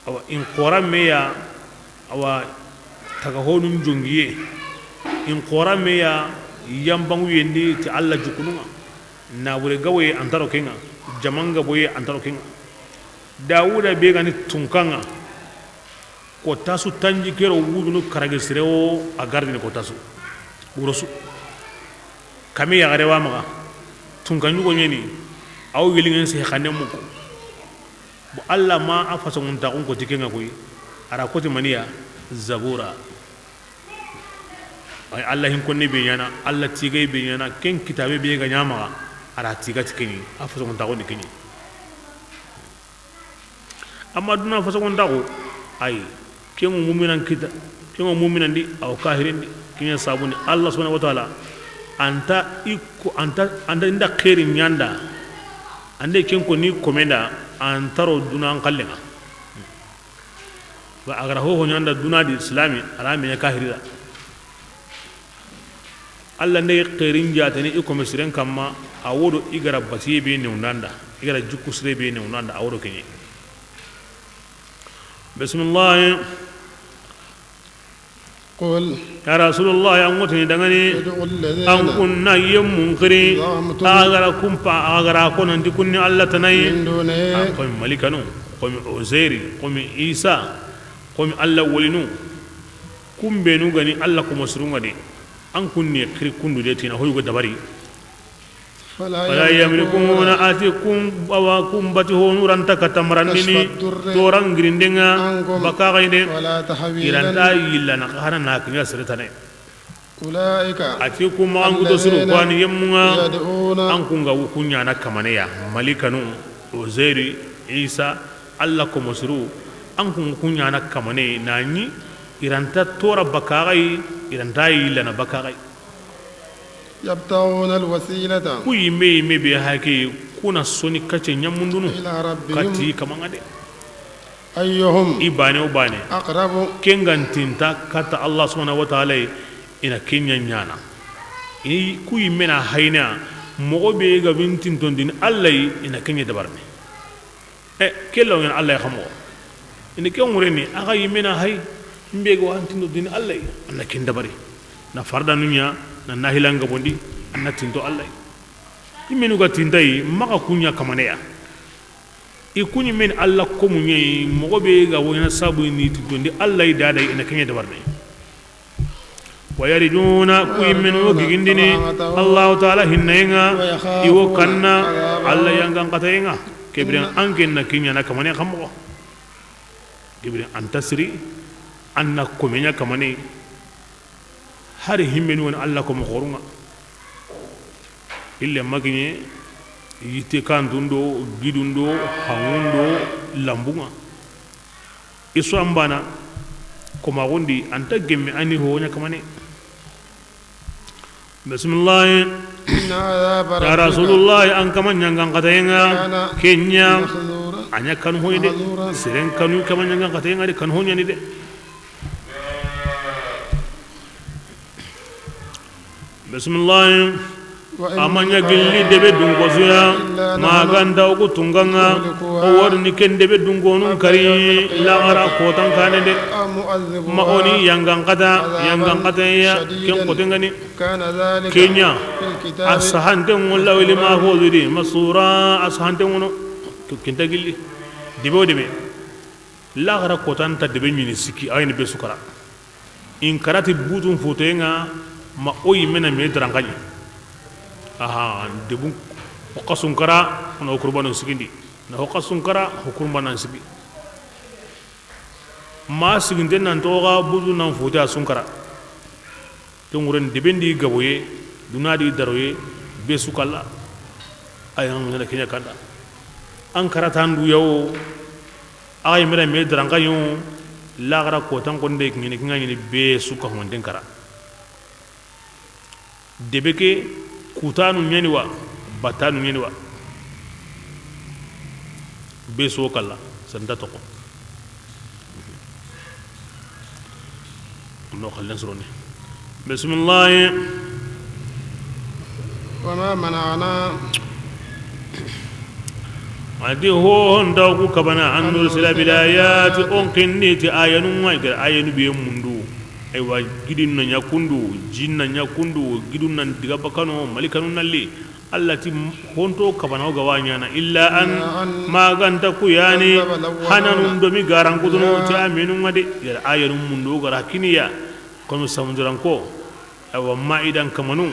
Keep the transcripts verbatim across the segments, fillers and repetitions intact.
Awa, in xoora me ya, awa, taga honun jongiye, in xoora me ya, yanbanguyen di ti Alla jikkunun ŋa, naabure gaboye an ta ro ken ŋa, jaman gaboye an ta ro ken ŋa. Dawuda be ga ni tunkan ŋa, koota su tanjikke do wujunu karagi sire wo, a gardini koota su, wuro su. Kame yaxare wa maxa, tunka ɲugo ɲeni, a wo yelingen sehe xanne muku. Bon, Alla ma a fasanŋuntaxun koti ken ŋa koyi, a ra koti maniya, Zabura. Ay, Alla hin konne be ɲaana, Alla tigay be ɲaana, ken kitaabe be ga ɲa maxa, a ra tiga ti ken ɲi, a fasanŋuntaxun ni ken ɲi. Amma duna fasanŋuntaxu, ay, ken ŋa muuminan kita, ken ŋa muuminan di, a wo kahirin di, ken ɲa sabu ni Alla subhanahu wa taala, an ta i ko, an ta, an ta i nda xeeri ɲa an da, an da ken ko ni komen da, an ta ro duna n xallen ŋa. Ba a ga ra hoho ɲa an da duna di silaami, a ra me ɲa kahiri da. Alla nda i xeerin jaateni i kome siren kanma, a wo do i ga ra batiye be newundi an da, i ga ra jikku sire be newundi an da, a wo do ken ɲi. Bisimillahi. قل. Ya Rasulullahi, an ŋotini dangani, ادعوا الذين an kun na yemmun xiri, زعمتم a ga ra kun pa, a ga ra ko nanti kun ni Alla tana yi, من دونه a komi malikanu, komi Uzayri, komi Isa, komi Alla wolinu, kun benu ga ni Alla komo sirun ŋa de, an kun ni xiri kundu de ti na hoyu ga dabari. فلا يملكون a ti kun, awa, kun bati honu ra nta katamarandini, كشف الضر tooran girinden ŋa, عنكم baka xa yi de, ولا تحويلا i ra nta yillana xa na na kiɲa sere tana yi. أولئك a ti kun maxankuto siru الذين ko a ni yemmun ŋa, يدعون an kun ga wu kun ɲaana kamane ya, malikanu, Uzayri, Isa, Alla komo siru, an kun kun ɲaana kamane na ɲi, i ra nta toora baka xa yi, i ra nta yillana baka xa yi. يبتغون الوسيلة Ku yimme yimme be hake, ku na soni kacce ɲamundunu إلى ربهم kati kaman ŋa de. أيهم I baane wo baane, أقرب ken ga ntinta kata Alla subhanahu wa taala yi, i na ken ɲa ɲaana. I ku yimme na hayina, moxo be ga bi ntintondini Alla yi, i na ken ɲa dabarini. E, ke law ɲaana Alla ya xa moxo. I ni ke ŋureni, a xa yimme na hay, mbe ga wa ntinto dini Alla yi, a na ken dabari. Na fardanu ɲa, na nahilan gabondi, a na tinto Alla yi. Yimmenu ga tinta yi, maxa ku ɲa kamane ya. I ku ɲi men Alla komu ɲa yi, moxo be ga wo ɲaana sabu ni tintondi Alla yi dada yi, i na ken ɲa dabarini. ويرجون ku yimmenu wo gigindini Allahu taala hinnayen ŋa, i wo kanna Alla yangan xatayen ŋa. Ke biren an ken na ke ɲaana kamane xa moxo. Ke biren an ta siri, an na kome ɲa kamane. Hari himmenu wo ni Alla komo xorun ŋa. Ille ma kiɲe yitte kantun do, gidun do, hanŋun do, lanbun ŋa. I su an baana, komaxun di, an ta gemme a ni ho ɲa kamane. Bisimillahi. إن عذاب Ya ربك Rasulullahi, an kama yangan xatayen ŋa, كان ke ɲa, محذورا a ɲa kanu hoyi de. محذورا Seren kanu kama yangan xatayen ŋa de, kanu hoyi ni de. Bisimillahi. وإن A ma ɲa gilli debe dunkosuya, إلا نحن ma ga nta o ku tunkan ŋa, مهلكوها o wa ri ni ken debe dunkonun kari, أفلا يوم القيامة laxara kotan kaane de. أو معذبوها Ma o ni yangan xata, عذابا yangan xata ya, ken شديدا xoten ga ni. كان ذلك Ke ɲa, في الكتاب a sahanten ŋo lawhil mahfuzu di, مسطورا a sahanten ŋo no. Ke nta gilli. Debe wo debe. Laxara kotan nta debe ɲini sikki, a yi ni be su kara. In karati butun fotoyen ŋa, ma o yimme na me darankaɲi. Aha, debun hokasun kara, na o kurbanon sigindi. Na hokasun kara, o kurbanon sigi. Ma siginte nan toxo xa butu nan fote a sunkara. Tonguren deben di gaboye, duna di daroye, be su kalla. Ay, an ŋa na ke ɲa kanda. An karatan du yawo, a yi mera me darankaɲo, laxara kotan konde ɲini, kinga ɲini be su ka honten kara. Debe ke, kutanu ɲa ni wa, batanu ɲa ni wa. Be su kalla, santa toxo. No xallen soroni. Bisimillahi. وما منعنا A ti ho nta ku kabana an nursila bil ayati, o n kindi ti ayanun ŋa, i ga da ayanu be mundu. Aywa, gidin na ɲa kundu, jin na ɲa kundu, gidun nan diga bakano, malikanu nalli. Allah ti ho nta kabana o ga wa ɲaana, illa an, ma ga nta ku yani, hananun do mi garankutunu ti aminun ŋa de. I ga da ayanun mundu o ga ra kiniya, kono samundiranko. Awa, ma i dan kamanu.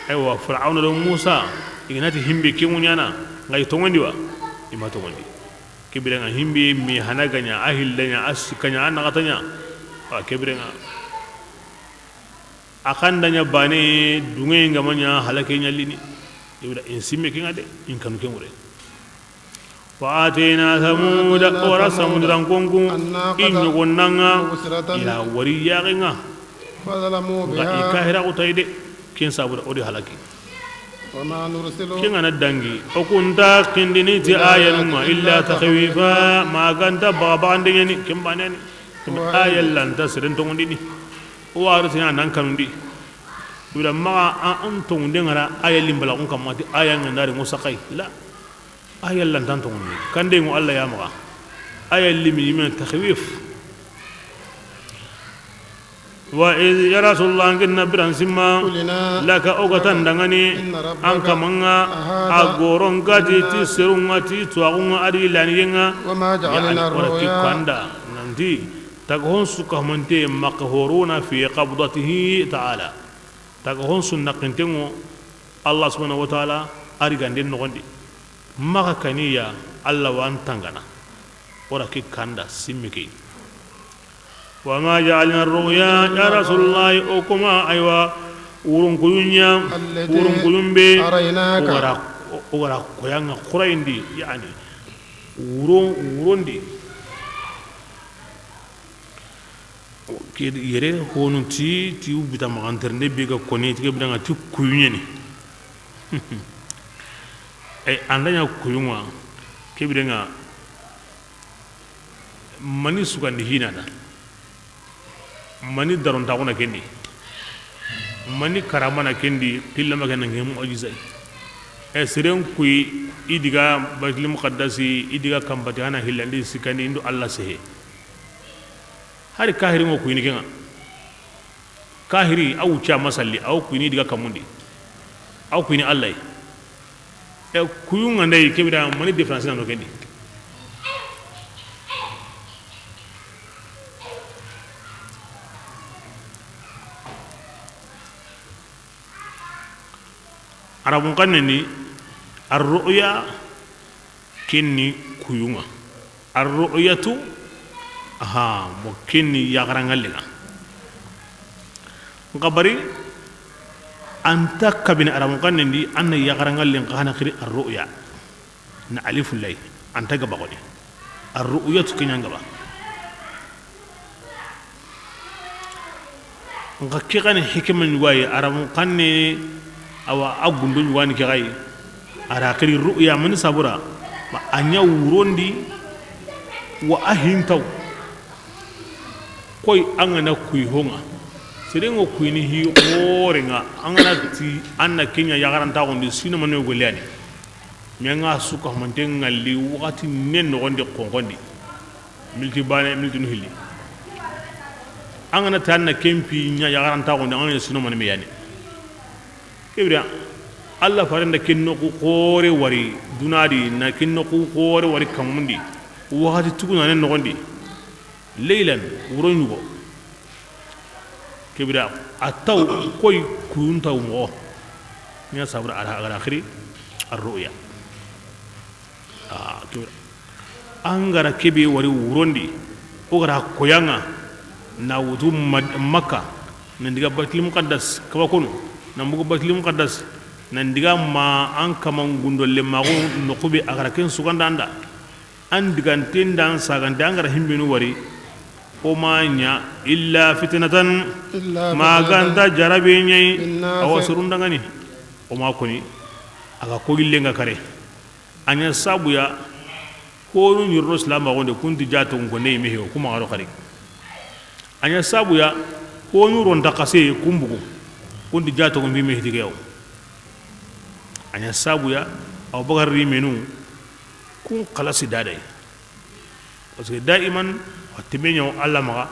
Awa, Firawuna do Musa, i ga na ti himbe ke ŋuɲana, n ga i toŋondi wa? I ma toŋondi. Ke biren ŋa himbe mi hana ga ɲa, a hilla ɲa, a sikka ɲa, a naxata ɲa. Wa ke biren ŋa. A xanda ɲa bane, dunŋe n ga ma ɲa, halake ɲallini. I bira in simme ke ŋa de, in kanu ke ŋure. Wa atayna Samuda, o ra Samudirankonku, i ɲogonnaŋa, i la wari yaxenŋa. Nga i kahira o tayi de, ken sabuda o di halaki. Ken ŋa na dangi, o ku nta kindini ti ayanun ŋa, illa takhwifa, ma ga nta baga bagande ɲani, ken baneni. Aya lanta seren toŋondini. O wari ti na nan kanundi. Wala maga an toŋunde ŋa ra, aya limbala kun kamma ti aya ŋa ndari ŋo saxay. La. Aya lantan toŋondi. Kande ŋo Allah ya maxa. Aya limi yime takhwif. Wa iz, ya Rasulullah, an ken na biran simma, laka o ga tan dangani, an kamanŋa, a goron gati ti serunŋa ti tuwaxunŋa a di laniyenŋa, yani o ra ki kanda, nanti, taga hon su ka mante maqhuruna fi qabdatihi ta'ala. Taga hon su naqintenŋo, Allah subhanahu wa ta'ala, a ri ganden noxondi. Maxa kaniya, Allah wa n tangana. O ra ke kanda, simme ke. Wa ma ja'alna ar-ru'ya, ya Rasulullah, o kuma, aywa, wurunkuyunya, wurunkuyumbe, o ga ra, o ga ra koyanŋa xurayindi, yani, wuron, wurondi. Ke yere honu ti, ti u bita maxanterinde be ga koni, ti ke bidanŋa ti kuyuɲeni. Ay, an da ɲa kuyunŋa, ke bidanŋa, mani sugandi hinana, mani darontaxuna kendi, mani karamana kendi, xillama ke nange mu'jizay. E seren kuyi, i diga Baitul Muqaddasi, i diga kambati hana hillandi sikandi, indo Allah sehe. Hari kahiri ŋo kuyini kenŋa. Kahiri, a wucca masalli, a wo kuyini diga kamundi. A wo kuyini Allah yi. E, kuyunŋa ndey, ke bira mani différence na no kendi. Arabun xannen di, ar-ru'ya, ken ni kuyunŋa. Ar-ru'yatu, aha, mo ken ni yaxaranŋallenŋa. Nxa bari, an ta kabini Arabun xannen di, an na yaxaranŋallen xa hana xiri ar-ru'ya. Na alifu lay, an ta gaba xoni. Ar-ru'yatu ke ɲa n gaba. Nxa ke xani hikima ɲugayi, Arabun xanne, awa, a gundo ɲugani ke xayi. A ra xiri ru'ya mani sabura, ma a ɲa wurondi, wa a hintaw. Koy an ga na kuyi honŋa, seren ŋo kuyini hi xorenŋa, an ga na ti an na ke ɲa yaxarantaxundi, sino mani golleyani. Ɲaŋa su ka hamante ŋalli waxati ne noxondi xonxondi. Milti bane, milti nu hilli. An ga na tan na kempi ɲa yaxarantaxundi, an ga na sino mani meyani. Ke bira, Allah farenda ken noxu xore wari dunadi, na ken noxu xore wari kamundi. Waxati tugunane noxondi. Leylan, wuro ɲugo. Ke bira, a taw, koy kuyun taw moxo. Ɲa sabura a ra, a ra xiri, ar-ru'ya. A, ke bira. An ga ra ke be wari wurondi, o ga ra koyanŋa, na wutu Mad-, Makka, nan diga Baitul Muqaddas, kaba konu, nan bugu Baitul Muqaddas, nan diga ma an kaman gundo le maxu noxu be a ga ra ken suganda an da. An diganten da an sagante, an ga ra himbenu wari, o ma ɲa illa fitnatan, ma ga nta jarabe ɲa yi, awa serun dangani. O ma koni, a ga ko gillen ga kare. A ɲa sabuya, honu ɲirno silamaxunde, kunti jatogun konde yi mehe, o kuma xaro xari. A ɲa sabuya, honu ronta xase, kun bugu, kunti jatogun bi mehe tigeyo. A ɲa sabuya, Abubakar rimenu, Kun xalasi daday. Parce que daiman, a teme ɲa wo Alla maxa,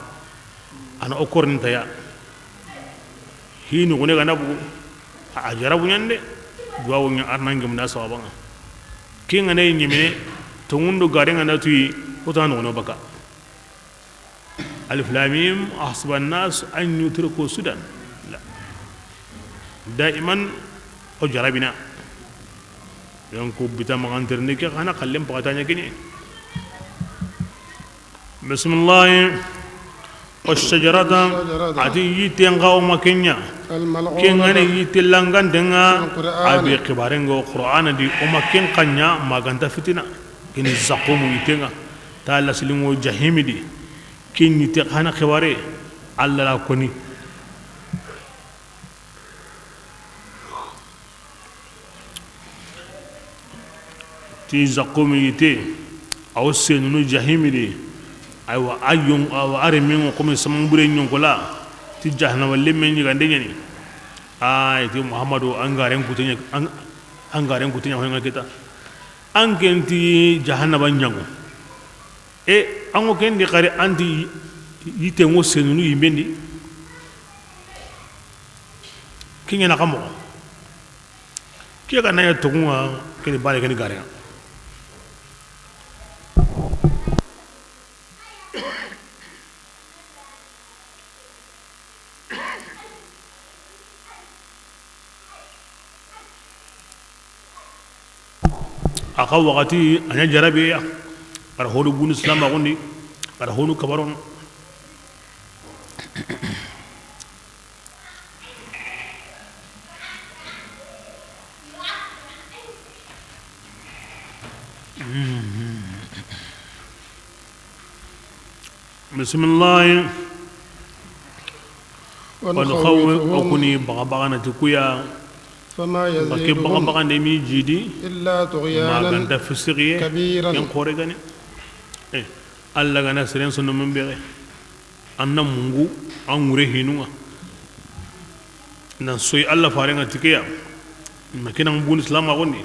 a na o korni taya. Hinu gune ga na bugu, a, a jarabu ɲa n de, duwawu ɲa a ra na ŋemna sababan ŋa. Ken ga na ɲi ɲemene, tonŋun do garen ga na tuyi, xo ta na noxono baka. Alif lam mim, ahasiba nnasu an yutraku sudan. La. Daiman, o jarabina. Donc, bita maxanterni ke xana xallen paxata ɲa kini. Bisimillahi. Wa shajarata, a ti yitte n xa o ma ken ɲa. Ken ga ni yitte langanten ŋa, a be xibaren ŋa Qur'ana di, o ma ken xa ɲa, ma ga nta fitina. Kini zakumu yitte ŋa, ta lasilinŋo jahimi di. Ken yitte xana xibare, Alla la koni. Ti zakkumi yitte, a wo senunu jahimi di. Aywa, a yon, a wa a remenŋo komi samanbure ɲonkola, ti jahannaba lemme ɲigande ɲani. Ay, ti Muhammadu, an garen kute ɲa, an, an garen kute ɲa hoyŋa kita. An ken ti jahannaba ɲaŋo. E, an ŋo ken di xari, an ti yittenŋo senunu yimben di. Ke ɲa na xa moxo. Ke ga na ɲa toxun ŋa, ke ni bane, ke ni garen ŋa. A xa waxati, a ɲa jarabe ya. A ra honu bunu silamaxun di, a ra honu kabaron. Bisimilahi. Wal khawfi, o kuni baga baga na ti kuya. Fama yaziduhum, ba ke baga baga nde mi jidi, illa tughyanan, ma ga nta fisiqiye, kabiran, ken xore gani. Eh, Alla ga na seren sono mun bere. An na mungu, an ŋure hinun ŋa. Nan soyi Alla faren ŋa ti ke ya. Ma ke nan buni silamaxun di.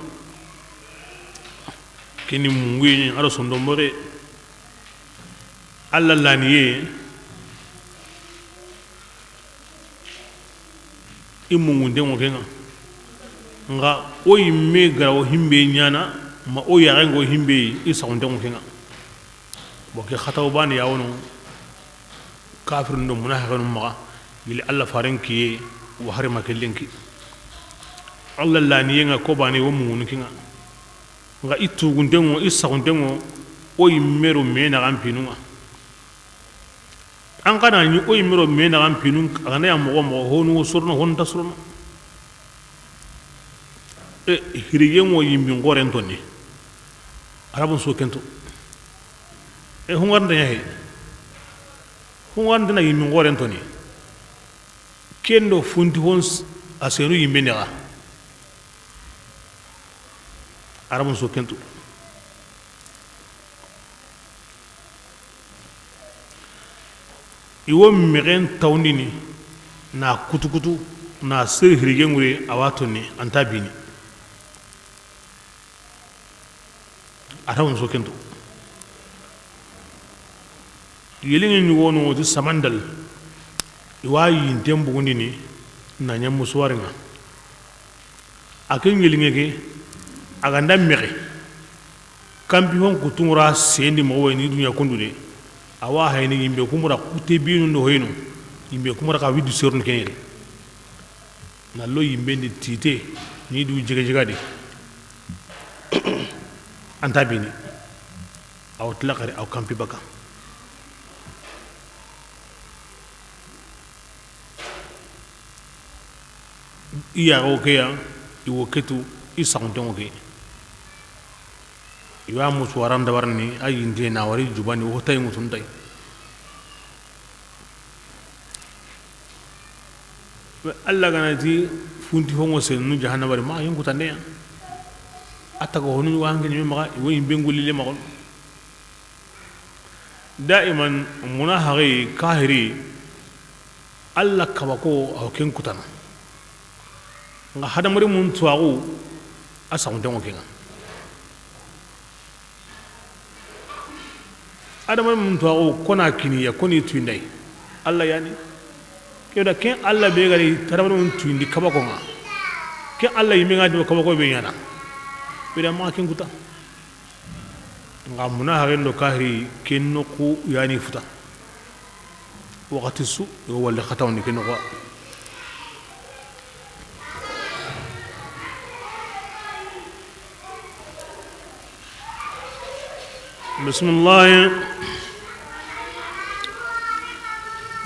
Ke ni mungu ye, a do sondonbore. Alla laniye, i mungunten ŋo ken ŋa. Nxa o yimme ga ra o himbe ɲaana, ma o yaxen ga o himbe, i saxunten ŋo ken ŋa. Bon, ke xataw bane ya wono, kafirin do munafiqinu maxa, gili Alla faren kiye, wa hari ma ke lenki. Alla laniye ŋa ko bane wo mungunu ken ŋa. Nxa i tugunten ŋo, i saxunten ŋo, o yimme ro me naxan pinun ŋa. An xa na ɲi o yimme ro me naxan pinun ŋa, a ga na ya moxo moxo, honu wo sorono, honu nta sorono. E, hiriyen ŋo yimbin xoren toni. Arabun so kento. E, hungarnta ɲa he. Hungarnta na yimbin xoren toni. Ken do funti hon s-, a senu yimbe ndexa. Arabun so kentu. I wo mexen tawndini, na kutu kutu, na seri hirige ŋure, a wa tonni, a nta bini. A ta wonso kento. Yeliŋe ɲugono ti samandal, i wa yinten bugundini na ɲa musuwari ŋa. A ke yeliŋe ke, a ga nda mexe, kanpi hon kutu ŋura sendi moxo wa ni duɲa kundu de. A wa hayni yimbe kumura kute binu ndo hoyno, yimbe kumura ka widu serun keɲe de. Na lo yimbe ndi tite, ni du jega jega di. A nta bini. Aw tila xari, aw kanpi baka. I yaxo ke ya, i wo ketu, i saxunten ŋo ke. I wa musuwaran dabarini, a yinte na wari jubani, wo tay musuntay. Alla ga na ti funti hongo sennu jahannaba di, maxa yin kutande ya. A taga honu wa hanke ɲime maxa, i wo yimbe ngulli le maxa. Daiman, munahaxi, kahiri, Alla kabako, aw ken kutana. Nga hadamari mun tuwaxu, a saxunten ŋo ke ŋa. Adamarenmun tuwaaxu, ko na kini ya, ko ni tuyinda yi. Alla ya ni. Ke da ken Alla be ga ri adamarenmun tuyindi kabako ŋa. Ken Alla yinme ŋa di kabako be ɲaana. Be da maxa ken kuta. Nxa munahaxen do kahiri ken noxu ya ni futa. Waxati su yo walle xatawandi ken noxu. بسم الله.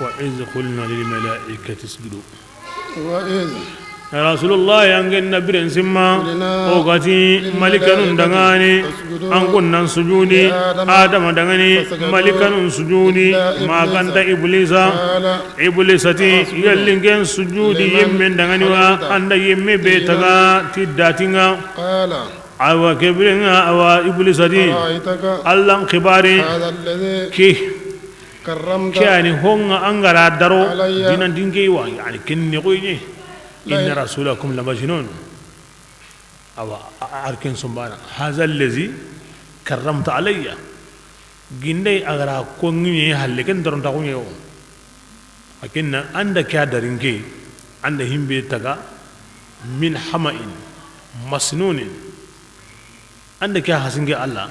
وإذ قلنا للملائكة اسجدوا. وإذ. Ya Rasulullah, an ga na biren simma, قلنا. O ga ti, للملائكة. Malikanun danŋa ni, اسجدوا. An kun nan sujudi, لآدم. Adama danŋa ni, فسجدوا. Malikanun sujudi, إلا إبليس. Ma ga nta Iblisa. قال. Iblisa ti, أأسجد. Yalli n ke sujudi. لمن. Yinmen danŋa ni wa, خلقت. An da yinme be. طينا. Taga ti dati ŋa. قال. Awa, ke biren ŋa, awa, Iblisa ti, أرأيتك. Alla n xibaari, هذا الذي. Ke, كرمت. Ke ya ni ho ŋa an ga ra daro, علي. Dinan dinke wa, yani ken ni ko yi ɲi. لئن. إن رسولكم لمجنون. Awa, a, a, ar ken sumbana. هذا الذي كرمت علي. Gindey a ga ra ko ŋiɲe halle ken daron ta ko ɲewo. A ken na an da ke ya darinke, an da himbe taga, من حمإ مسنون. An da ke ya hasinke Alla.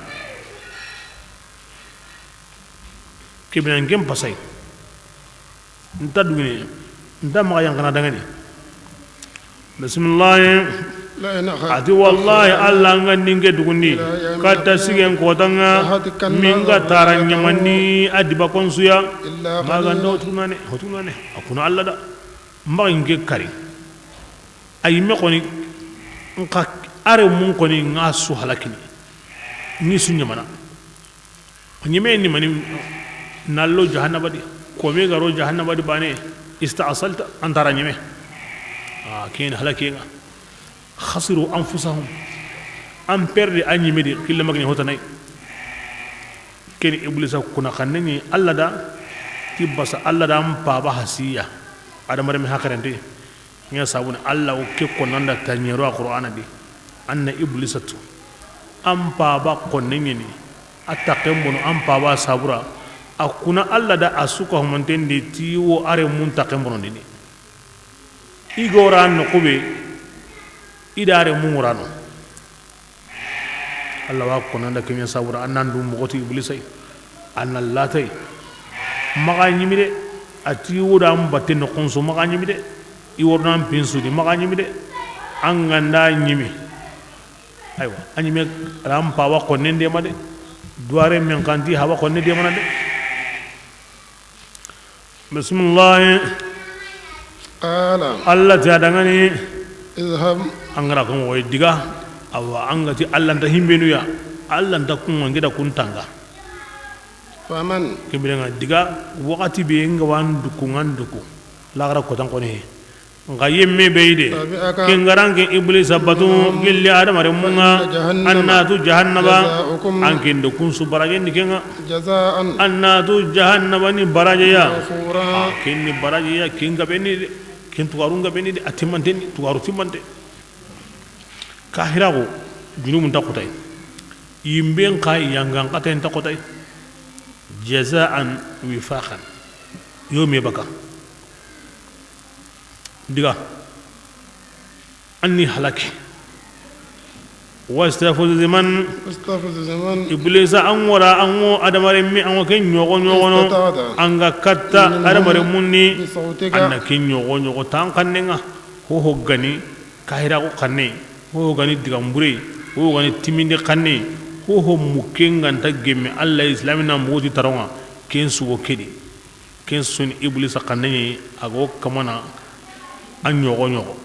Ke biren ŋa n ke n pasay. Nta dugune, nta maxa yanqana danŋa ni. Bisimilahi. لئن أخرتني. A ti wallahi, Alla n ga n di n ke dugundi, إلى يوم الدين. Katta sigen kota ŋa, لأحرقن. N ga tara ذريته. Ɲamandi a diba konsuya. إلا قليلا. Ma ga nda ho tunane, ho tunane. A kuna Alla da. N baxa n ke kari. A yinme xoni, n xa a renmun xoni, n ga su halakini. Ni su ɲamana. Ɲeme ni mani, na lo jahannaba di, kome ga ro jahannaba di bane, استأصلت, an tara ɲeme. A ken halake ŋa. خسروا أنفسهم. An perdi a ɲeme di, kille magani hotanay. Ken Iblisa kuna xanne ni Alla da, ti basa Alla da an paba hasiya. Adama renme hakarante. Ŋa sabuni Alla wo ke ko nanda taɲero a Qur'ana di. Anna Iblisa tu. An paba konne ɲeni. A taken bono an paba sabura. A kuna Alla da a suka humanten di ti wo a renmun taken bono dini. I gora no kube. I da a renmun wurano. Alla wa ko nanda kenya sabura, an nan du moxo ti Iblisa yi, an na latay. Maxa ɲimi de, a ti wo da an batte noxon su, maxa ɲimi de. I worna an pinsu di, maxa ɲimi de. An ga nda ɲimi. Aywa, a ɲime ran pawa xonne ndema de. Duware men xanti hawa xonne demana de. Bisimilahi. Qala. Alla ti a danŋa ni. Idhhab. An ga ra ko moxo yi diga. Awa, an ga ti Alla nta himbenu ya. Alla nta kunŋa, n ke da kun tanga. Faman. Ke biren ŋa diga, waxati be n ga wa n duku, n ga n duku. Laxara kotan xoni. N ga yemme be yi de. Tabi'aka. Ken ga ra n ke Iblisa batu, minhum, gilli Adama renmun ŋa, fa inna jahannama, an na tu jahannaba, jaza'ukum, an ke ndo kun su barajen di ken ŋa. Jaza'an. An na tu jahannaba ni baraje ya. Mawfura. A, ken ni baraje ya, ken ga be ni de. Ken tugaru n ga be ni de, a timmante ni, tugaru timmante. Kahiraxu, junubun ta xotay. Yimben xa yangan xatayen ta xotay. Jaza'an wifaqan. Yo me baka. Diga. An ni halaki. Wastafziz man. Wastafziz man. Iblisa, an wara, an wo Adama renmi, an wo ke ɲoxo ɲoxono. Istata'ta. An ga katta, minhum, Adama renmun ni. Bisawtika. An na ke ɲoxo ɲoxo tan xannen ŋa. Ho ho gani, kahiraxu xanne. Ho ho gani digan bure. Ho ho gani timindi xanne. Ho ho mukke n ga nta gemme Alla, Islami na mugu ti taron ŋa. Ken sugo ke di. Ken su ni Iblisa xanne ɲi, a go kamana a ɲoxo ɲoxo.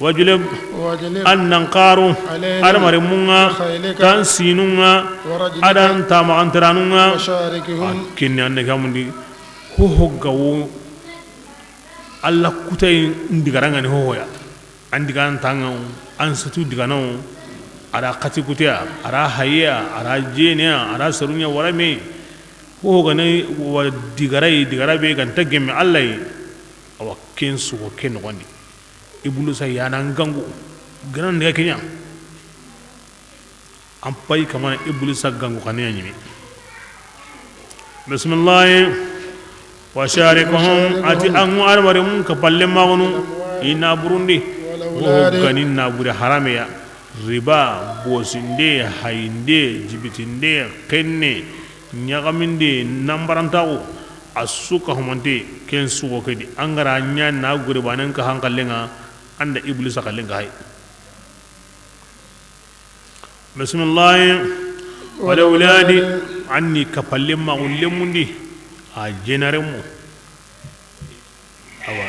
Wajlib, wajlib, an nan xaru, alayhim, Adama renmun ŋa, bikhaylika, tan sinun ŋa, warajlika, adan tamaxanteranun ŋa, washarikhum, a kinni an ne gamundi, ho ho ga wo, Alla kutay n digaran ŋa ni ho ho ya. An digan tanga, an sutu digana, a ra xati kuteya, a ra hayeya, a ra jeneya, a ra serunya warame. Ho gane wa digaray, digara be ga nta gemme Alla yi. Awa ken sugo ken noxondi. Iblisa ya na n gangu. Ganan daga kenya. An pay kamana Iblisa gangu xanne ya ɲimi. Bisimilahi. Wa sharikhum, a ti an ŋa adamarenmun kappalenmaxunu, i naburundi, wo gani nabure harameya, riba, bosinde, hayinde, jibitinde, xenne, ɲaxaminde, nanbarantaxu, a su ka humante, ken suxo ke di, an ga ra ɲa na gure banen ka hankallen ŋa, an da Iblisa kallen ka hay. Bisimilahi. Wala wuladi, an ni kappalenmaxu lemundi, a jenaremu. Awa,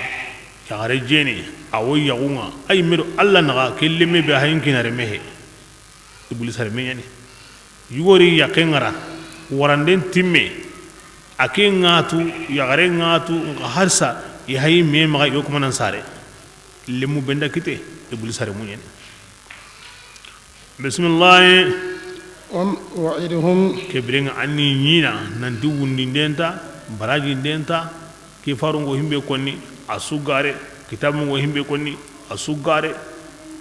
yaxare jene, a wo yaxun ŋa, ay medo Alla naxa, ke lemme be hayin kinare mehe. Iblisa re me ɲani. Yugori yaqen ŋa ra, waranden timme, a ke ŋa tu, yaxare ŋa tu, nxa harsa, i hayi me maxa, yo kuma nan sare. Lemu benda kite, Iblisa re mu ɲani. Bisimilahi. Wam-, wa'iduhum. Ke biren ŋa an ni ɲina, nanti wundinden ta, barajinden ta, ke farun ŋo himbe konni, a su gare, kitabun ŋo himbe konni, a su gare,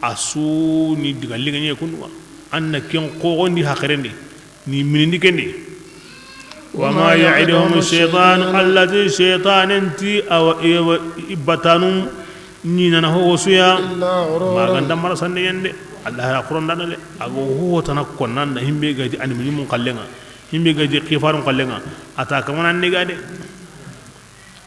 a su ni diga liŋa ɲe kundu ŋa. An na ken xoxondi haqirendi, ni minindi kendi. Wa ma ya'iduhum shaytan, Alla ti shaytanen ti awa, ewa, i batanu ɲinana ho wo su ya. Illa ghurura. Maganda marasande yende. Alla hara Qur'an dana de. A go ho tana konnanda himbe gaji annabi ɲimun kallen ŋa. Himbe gaji xifarun kallen ŋa. A ta kamana ne ga de.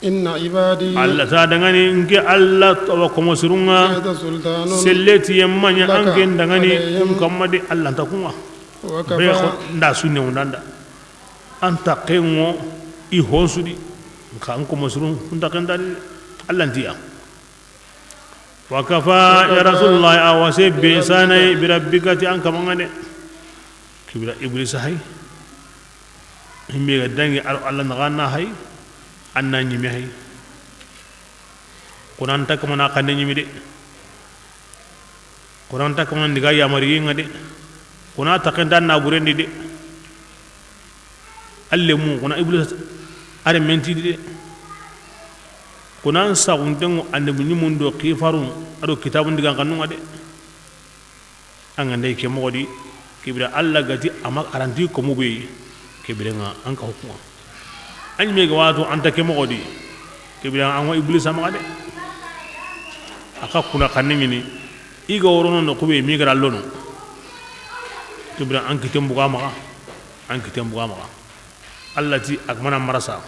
Inna ibadi. Alla ta dangani nke Alla to wa komo sirun ŋa. Laysa sultanun. Selleti yemma ɲa laka anke dangani alayhim. Kun kamma de Alla ta kun ŋa. Wa kafa. Be xo nda sunne undanda. An ta kengo i honsudi. Nka an komo sirun kun ta kendani. Alla ntiya. Wa kafa ya Rasulullah, a wase be sanay bi rabbika ti an kaman ŋa de. Kibira Iblisa hay. Himbe ga dangi aro Alla naxa na hay. An na ɲime hay. Kuna an ta kamana xanne ɲimi de. Kuna an ta kamana ndiga yamariye ŋa de. Kuna ta kenta naburendi de. Alle mu, kuna Iblisa are menti de. Kuna an saxunten ŋo annabi ɲimun do xifarun, a do kitabun digan xannun ŋa de. An ga nda ke moxo di, kibira Alla gati ama aranti komu be, kibira ŋa an ka hukuma. An ɲime ga watu an ta ke moxo di, kibira an wa Iblisa maxa de. A ka kuna xanne ɲini, i ga worono no kube mi gara lono. Kibira an kiten buga maxa, an kiten buga maxa. Alla ti a ga mana marasa.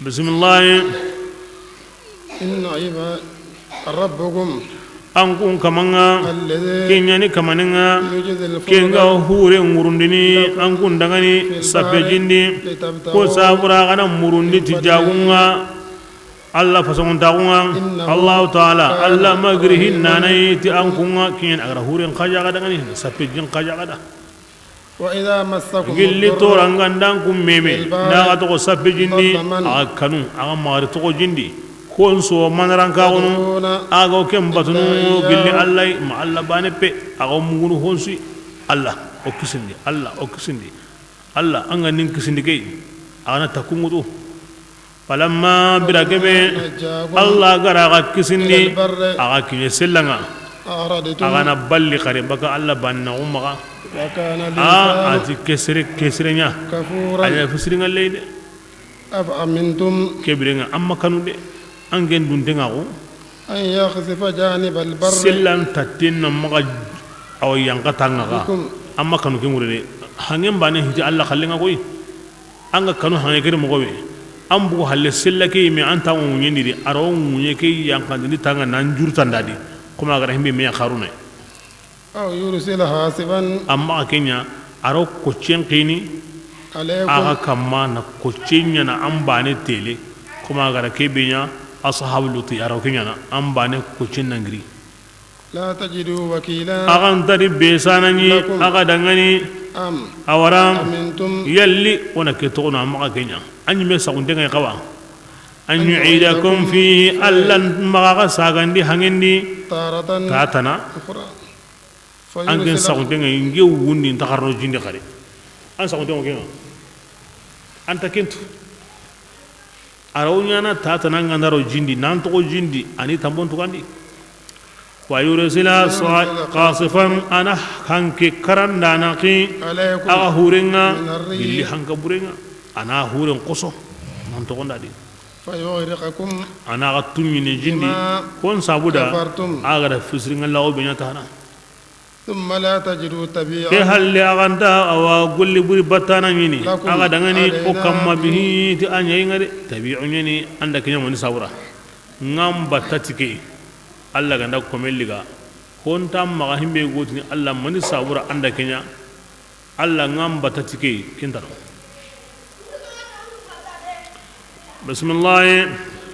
Bisimilahi. Inna iba-, rabbukum. An kun kaman ŋa. Alladhi. Ke ɲani kamanen ŋa. Yujzil. Ke ŋa fudala. Hure ŋurundini. Lakum. An kun dangani. Fil bahri. Sappe jindi. Litabtaghu. Ko sabura gana murundi ti jagun ŋa. Alla fasontaxun ŋa. Innahu. Allahu taala. Kana. Alla magrihi nanay ti an kun ŋa. Ke ɲani a ga ra huren xaja ga dangani. Sappe jin xaja ga da. Wa idha massakum. Gilli ad-durru. Torangandan kun meme. Fil bahri. Na ga toxo sappe jindi. Dalla man. A ga kanu, a ga maxari toxo jindi. Konso manarankaxunu. Tad'una. A ga o ken batunu. Illa iyyahu. Gilli Alla, ma Alla bane pe. A ga o mugunu honsi. Alla o kisindi, Alla o kisindi. Alla an ga nin kisindi key. A ga na takkungutu. Falamma, bira kebe, Alla ga ra ga kisindi, a ga kiɲe sella ŋa. A ga na balli xare baka Alla banna umma ga. A ti kesere, kesere ɲa. A ɲa fisiri ŋa ley de. Afa amintum. Ke bire ŋa, an ma kanu de. An ken dunte ŋa xo. An yakhsifa janibal barri. Sellan tatten na maxa awa yanqa tanŋa ga. Bikum. An ma kanu ke ŋure de. Hangen bane hiti Alla xalle ŋa koy. An ga kanu hange kere moxo be, an bugu halle sella ke yime, an tanŋo ŋuɲendi di, a ro ŋuɲe ke yanqandini tanŋa nan jurtanda di, xoma a ga ra himbe me ya xaruna. Aw yursila hasiban. Amma a ke ɲa, a ro koccen xini, alaykum. A ga kamma na koccen ɲa na an bane tele, xoma a ga ra ke be ɲa, ashabu Luti, a ro ke ɲa na an bane koccen nangiri. La tajidu wakila. A ga nta di be sana ɲi, lakum. A ga dangani. Am. A wara. Amintum. Yalli, o na ke toxo na maxa ke ɲa. An ɲime saxunte ŋa yi xawa. An yu'idakum fihi, Alla maxa ga sagandi hangendi. Taratan. Tatana. Ukhra. An ken saxunte ŋa yi, nge wundi nta xarno jindi xari. An saxunte ŋa ke ŋa. An ta kentu. A ra wo ɲaana tatana ŋa nda ro jindi, nan toxo jindi, a ni tambon tugandi. Wa yursila sa-, qasifan, a na hanke karandana xi, عليكم, a ga huren ŋa, من الريح, gilli hanka buren ŋa, a na huren xoso, nan toxondi a di. فيغرقكم, a na xa tuɲini jindi, بما, kon sabuda, كفرتم, a ga da fisirinŋa lawo be ɲa ta hana. ثم لا تجدوا, ke, تبيعا, halle a ga nta a wa golli buri battana ɲini, لكم, a ga da ŋa ni, o, علينا, kamma, به, به, ti a ɲa yi ŋa de, tabi'u ɲa ni, an da ke ɲa mani sabura. Ŋa n batta ti ke, Alla ga da kome liga, ho nta maxa himbe gotini Alla mani sabura an da ke ɲa, Alla ŋa n batta ti ke, ken ta no. Bisimilahi.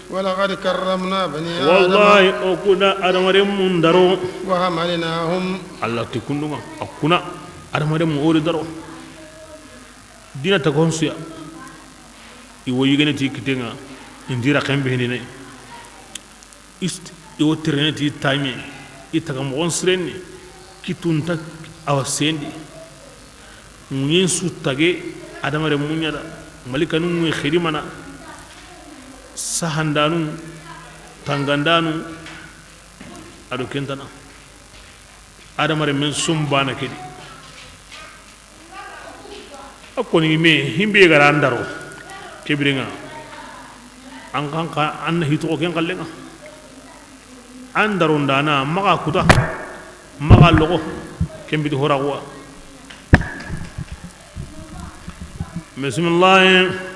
ولقد كرمنا بني آدم. Wallahi, o ku da adamarenmun daro. وحملناهم. Alla ti kundunŋa, a ku na adamarenmu o ri daro. Dina taga hon su ya. I wo yigene ti kitten ŋa, i ndi ra xenbe hinine. Ist, i wo terene ti taɲe, i taga moxon sirenni, kittunta a wa sendi. Ŋuɲen su tage, adamarenmun ɲa da, malikanu ŋuɲe xidimana, sahandanu, tangandanu, a do ken ta na. Adamarenmen su n bana ke di. A koni me himbe ga ra an daro, ke biren ŋa, an xa, an na hi toxo ken xallen ŋa. An daro ndana, maxa kuta, maxa loxo, ken biti horaxuwa. Bisimilahi.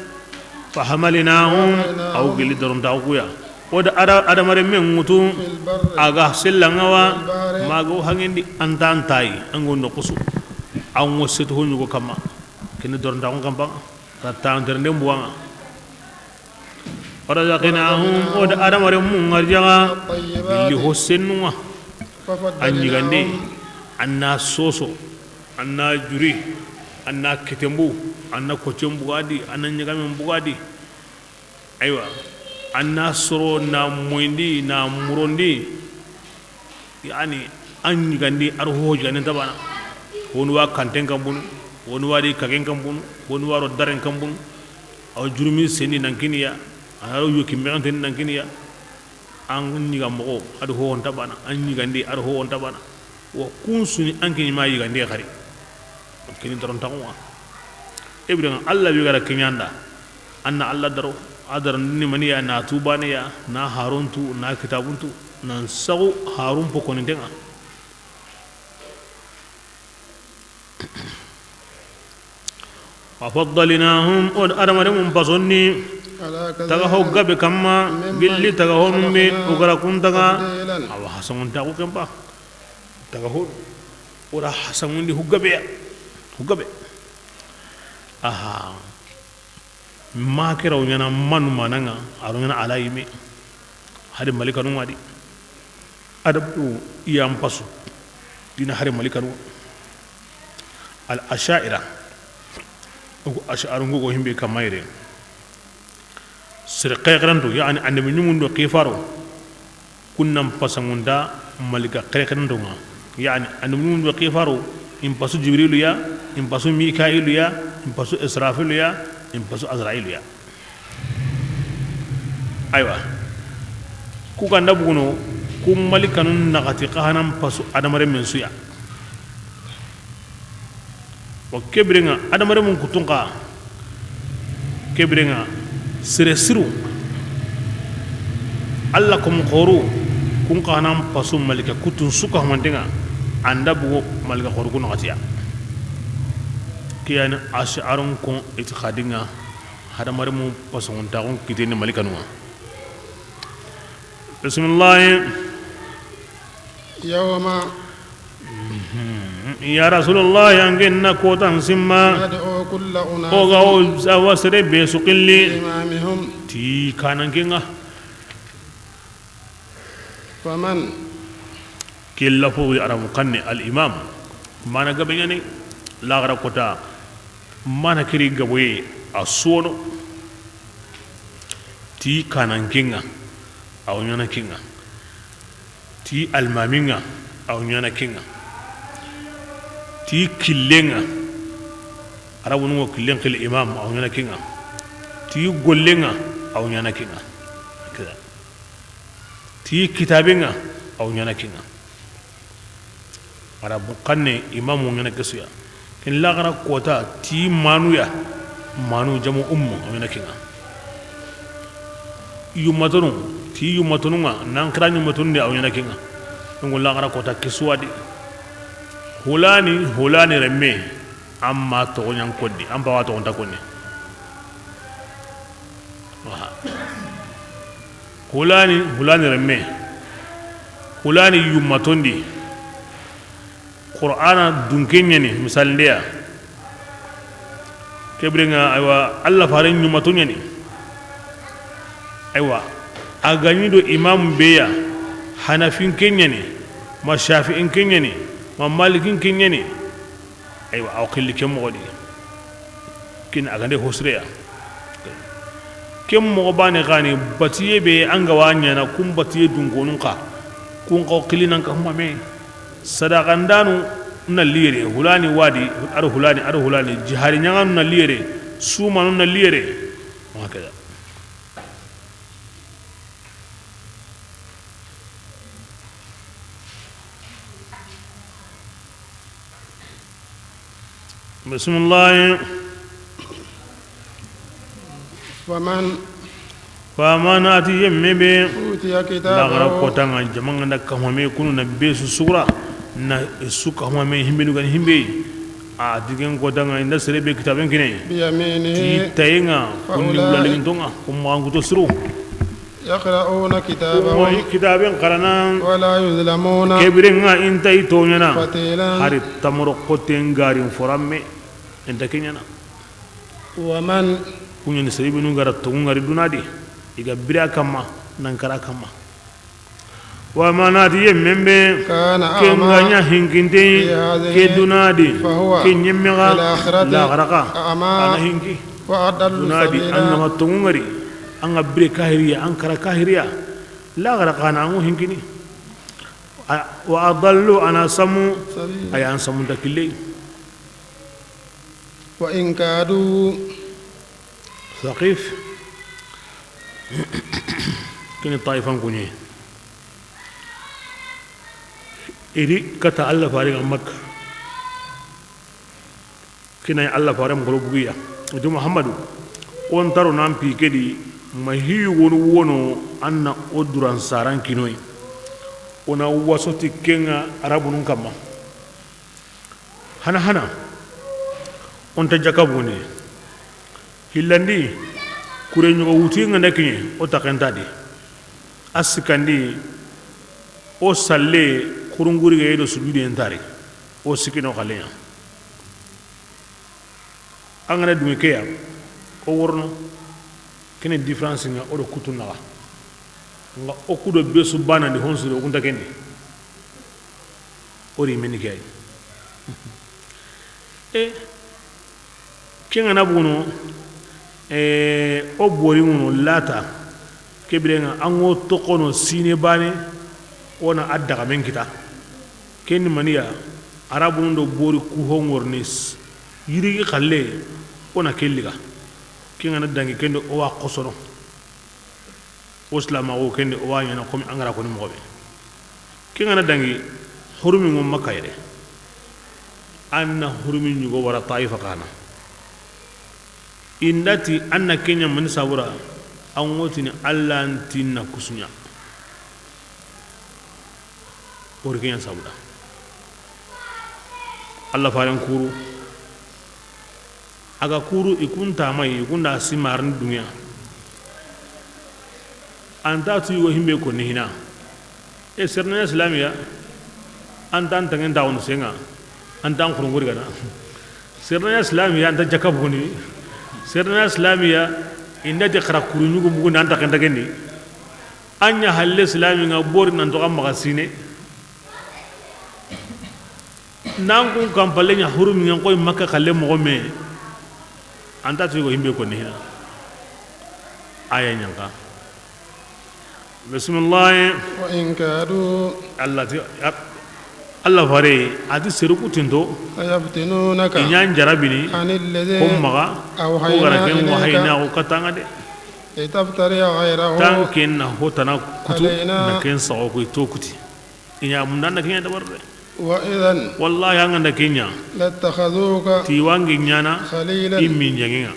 فحملناهم, a wo gilli darontaxu ku ya. O da ada-, adamarenmen ŋutu, في البر, a ga sellan ŋa wa, والبحر, ma ga wo hanŋen di, an ta, an ta yi, an ga wo noxu su. An wo setu ho ɲugo kamma. Keni darontaxun kampa, ta tanterenden buwa ŋa. ورزقناهم, o da adamarenmun ŋarjaga, الطيبات, gilli ho sennun ŋa. An ɲigande, ففضلناهم, an na soso, an na juri, an na ketenbu, an na kocen bugadi, an na ɲigamen bugadi. Aywa, an na soro na moyindi, na murondi. Yani, an ɲigandi, a ro ho ɲigandi nta bana. Woni wa kanten kanbunu, woni wa di kagen kanbunu, woni wa ro daren kanbunu. Aw jurumi sendi nan kiniya, a na ro yoki mexenten nan kiniya. An ɲiga moxo, a do ho nta bana, an ɲigandi, a do ho nta bana. Wa kun su ni an ke ɲi ma yigande xari. Kini darontaxun ŋa. Ibrahima, Alla bi ga ra ke ɲa an da. An na Alla daro, a daro ni maniya, na tubaniya, na haruntu, na kitabuntu, nan saxu harun pokoninten ŋa. وفضلناهم, o da adamarenmun pasonni, على كثير, taga ho gabe kamma, ممن, gilli taga honun be, خلقنا, o ga ra kun taga, تفضيلا. Awa hasanŋuntaxu ken pa. Taga ho, o da hasanŋundi hu gabe ya, hu gabe. Aha. Ma ke ra wo ɲaana manu mananŋa, a ro ɲaana Alla yinme. Hadi malikanu ŋa di. Adabu i ya n pasu. Dina hari malikanu. Al Asha'ira. O Asha'arun ŋo go himbe kamma yere. Sere xeexeranto, yani annabi ɲumun do xifaro. Kun nan pasanŋunda malika xeexeranto ŋa. Yani annabi ɲumun do xifaro, in pasu Jibrilu ya, in pasu Mika'ilu ya, in pasu Israfilu ya, in pasu Azra'ilu ya. Aywa. Ku ga nda buguno, ku malikanun naxati xa hanan pasu adamarenmen su ya. Wa ke biren ŋa, adamarenmun kuttun xa, ke biren ŋa, sere siru, Alla komo xoru, kun xa hanan pasu malika kuttun su ka humanten ŋa, an da bugo malika xoru ku naxati ya. Ke yani Asha'arun kon itixadin ŋa. Hadamarenmu pasanŋuntaxun kiteni malikanu ŋa. Bisimilahi. يوم. Ya Rasulullahi, an ke na kotan simma. ندعو كل أناس. O ga wo sawa sere be su xilli. بإمامهم. Ti kananken ŋa. فمن. Ke lafo wi aramu xanne al imam. Mana gabe ɲani, laxara kota. Mana kiri gaboye a sono. Ti kananken ŋa, a wo ɲaana ken ŋa. Ti almamin ŋa, a wo ɲaana ken ŋa. Ti killen ŋa, arabunun ŋo killen xili imam, a wo ɲaana ken ŋa. Ti gollen ŋa, a wo ɲaana ken ŋa. Ti kitaben ŋa, a wo ɲaana ken ŋa. Arabu xanne, imamu ŋa na ke su ya. Ken laxara kota ti manu ya, manu jamu ummu, a ŋa na ke ŋa. Yummatonu, ti yummatonu ŋa, nan xira yummatonu di, a ŋa na ke ŋa. Donc laxara kota ke su wa di. Hulani, hulani remme, amma toxo ɲan konni, an bawa toxo nta konni. Aha. Hulani, hulani remme. Hulani yummaton di. Qur'ana dunke ɲani, misalindeya. Ke biren ŋa, aywa, Allah faren yummaton ɲani. Aywa, a ga ɲi do imam be ya, Hanafin ke ɲani, ma Shafi'in ke ɲani, ma Malikin ke ɲani. Aywa, aw xilli ke moxo di. Kin a ga nde hosreya. Ken moxo bane xani, batiye be an ga wa ɲana, kun batiye dunkonun xa. Kun xaw xilli nan ka huma me. Sadaqandanu na liyere, hulani wadi, ado hulani, ado hulani, jihadi ɲaŋanu na liyere, sumanu na liyere. Wa hakada. Bisimilahi. Faman. Faman, a ti yemme be. Utiya kitabahu. Laxara kota ŋa, jama ŋa nda kamame kunu na be su sugura, na su kamame himbenu gani himbe. A digen kota ŋa, inda sere be kitaben kine. Biyaminihi. Ti taye ŋa, kunni wulaliginto ŋa, kuma an kuto suru. Yaqra'una kitabahum. Kuma i kitaben xarana. Wala yuzlamuna. Ke biren ŋa inta i toɲana. Fatila. Hari tamoro xoten garin foramme. Inta ke ɲana. Waman. Kuɲani sere benu ga ra toŋu ŋari duna di. I ga bira kamma, nan kara kamma. Waman, a ti yemme be. Kana a'ma. Ken ga ɲa hinkinte. Fi hadhihi. Ke duna di. Fahuwa. Ke ɲemme ga. Fil akhirati. Laxara xa. A'ma. A na hinki. Wa adallu sabila. Duna di, an ga ma toŋu ŋari, an ga bire kahiriya, an kara kahiriya. Laxara xa na an ŋo hinkini. A, wa adallu, a na samu. Sabila. A ya an samu nta kille. Wa in kadu. Saqif. Kini Taifan kuɲe. I ri kata Allah fare ŋa Makka. Kina Allah fare mokolo bugiya. I ti Muhammadu, o n taro nan pi ke di, ma hi wonu wono, an na o duran saran kinoyi. O na waso ti ke ŋa Arabunun kamma. Hana hana, o nta jaka boni. Hillandi, kure ɲogo wuti ŋa nda kiɲe, o taxenta di. A sikandi, o salle, xurunguri ga yedo sujudi en tari. O sikino xaleya. An ga na dumi ke ya, o worno. Kene différence ŋa o do kutu naxa. Nga o kudo be su bana di honsure o kunta kendi. O ri meni ke ay. E, ke ŋa na bono, e, o bori ŋono lata, ke bire ŋa an ŋo toxono sine bane, o na a daga men kita. Ken ni maniya, Arabunun do bori ku ho ŋorni s-, yirigi xalle, o na ke liga. Ke ŋa na dangi kendo o wa xosono. O silamaxu kende o wa ɲana komi an ga ra koni moxo be. Ke ŋa na dangi, hurumi ŋo Makka yere. An na hurumi ɲugo wara Taifa kana. Inda ti an na ke ɲa mani sabura, an ŋo tini Allah nti na kusuɲa. O ri ke ɲa sabuda. Allah faren kuru. A ga kuru i kun tamayi, i kun da simarini duniya. An ta tu yugo himbe konni hina. E, sere na ɲa silamiya, an ta n tangen ta wonu senga, an ta n xurunguri gana. Sere na ɲa silamiya, an ta jaka boni. Sere na ɲa silamiya, inda ti xara kuru ɲugu mugu nan ta kenta kendi. An ɲa halle silami ŋa bori nan to xa maxa sine. Nan kun kampalle ɲa hurumi ŋa n koy Makka xalle moxo me. An ta tu yugo himbe konni hina. Aya ɲanka. Bisimilahi. Wa in kadu. Allah ti, Allah fare, a ti seru kutinto. Ayaftinunaka. I ɲa n jarabini. Anil ladhi. Ko maxa. Awhayna. Ko gara ken ilayka. Wahayna ko katanga de. Litaftari ghayrahu. Tan ken na hotana kutu. Alayna. Na ken sago ko to kuti. I ɲa munda na ken ɲa dabar de. وإذا Wallahi, an ga nda ke ɲa, لاتخذوك ti wa an ke ɲaana خليلا i minjaŋen ŋa.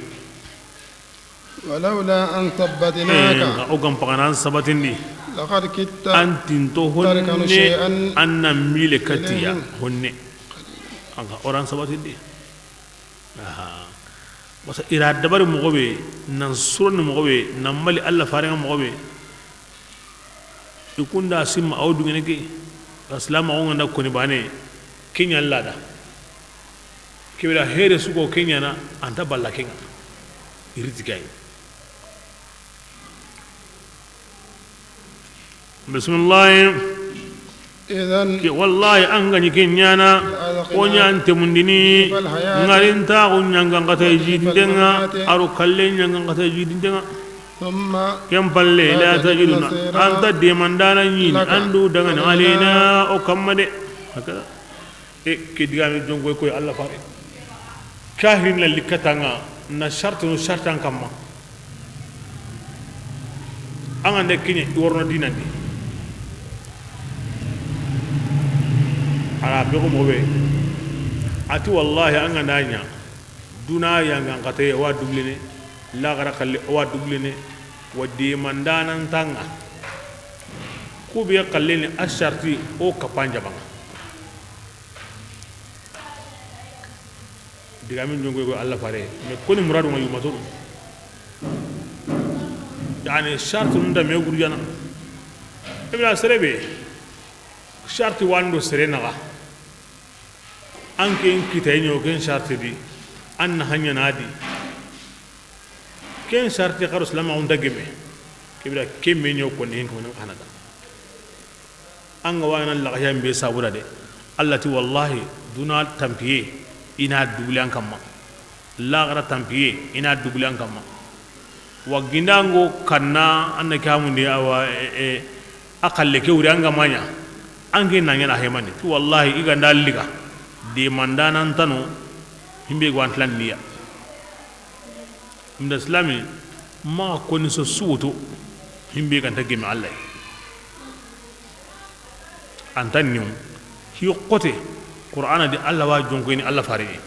ولولا أن ثبتناك Eh, nxa o ga n paga na an sabatindi. لقد كدت An tinto تركن honne, شيئا an na mile katiya إليهم honne. An ga o ra an sabatindi. Aha. Parce que i ra dabari moxo be, nan suroni moxo be, nan mali Alla farenŋa moxo be. I kunda simma awo dungene ke. Silaamaxu ŋa nda koni baane, ke ɲa lada. Ke bira here su ko ke ɲaana, an ta balla ke ŋa. I riti ke yi. Bisimilahi. إذا Ke, wallahi, an ga ɲi ke ɲaana, لأذقناك o ɲa an temundini, ضعف الحياة ŋarintaxu ɲanganxata ولضعف jidinten ŋa, الممات a ro kalle ɲanganxata jidinten ŋa. ثم Ken palle, لا la تجد tajiduna, نصيرا an ta demandaana ɲiini, لك an du dangani, علينا عليna, o kamma de. Hakada. E, ke digame jonko koy Alla fare. Kahirin la likata ŋa, na sartunu sartan kamma. An ga nda ke ɲa, i worono diinan di. A ra be ko moxo be. A ti wallahi, an ga nda ɲa, duna yanganxate wa dublene, laxara kalle wa dublene, wa demandaana nta ŋa. Ku be xalle ni a sarti o kapan jaban ŋa. Digamin jonko ko Alla fare, mais koni muradu ma yuma to. Yani, sartu nda me gurjana. Ibra sere be, sarti wa an do sere naxa. An ke n kitay ɲo ken sarti di, an na haɲana di. Ken sarti xaro silaamaxu nta geme. Ke bira ke me ɲo koni hin ko nan xanata. An ga wa na laxaya be sabura de. Alla ti wallahi, duna tampiye i na dubli an kamma. Laxara tampiye i na dubli an kamma. Wa gindango kanna an na kamundi awa, e, e, a xalle ke wuri an ga ma ɲa. An ke na ɲaana hemani. Ti wallahi, i ga nda liga. Demandaana ntano, himbe go an tilan niya. Nda silami, maxa koni so suwoto, himbe ga nta gemi Alla yi. An ta niw, hi xote, Qur'ana di Alla wa jonko ni Alla fare.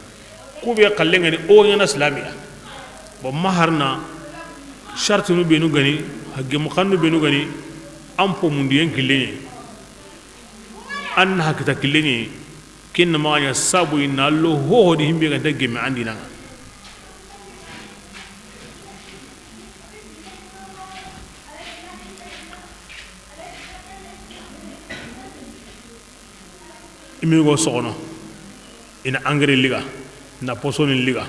Ku be xalle ŋa ni o ɲaana silamiya. Bon, maharna, sartinu benu ga ni, hagemu xannu benu ga ni, an po mundiyen kille ɲi. An na hakita kille ɲi, ken na maxa ɲa sabu i na lo hoho di himbe ga nta gemme an diina ŋa. I mi go soxono, i na engrais liga, na posoni liga,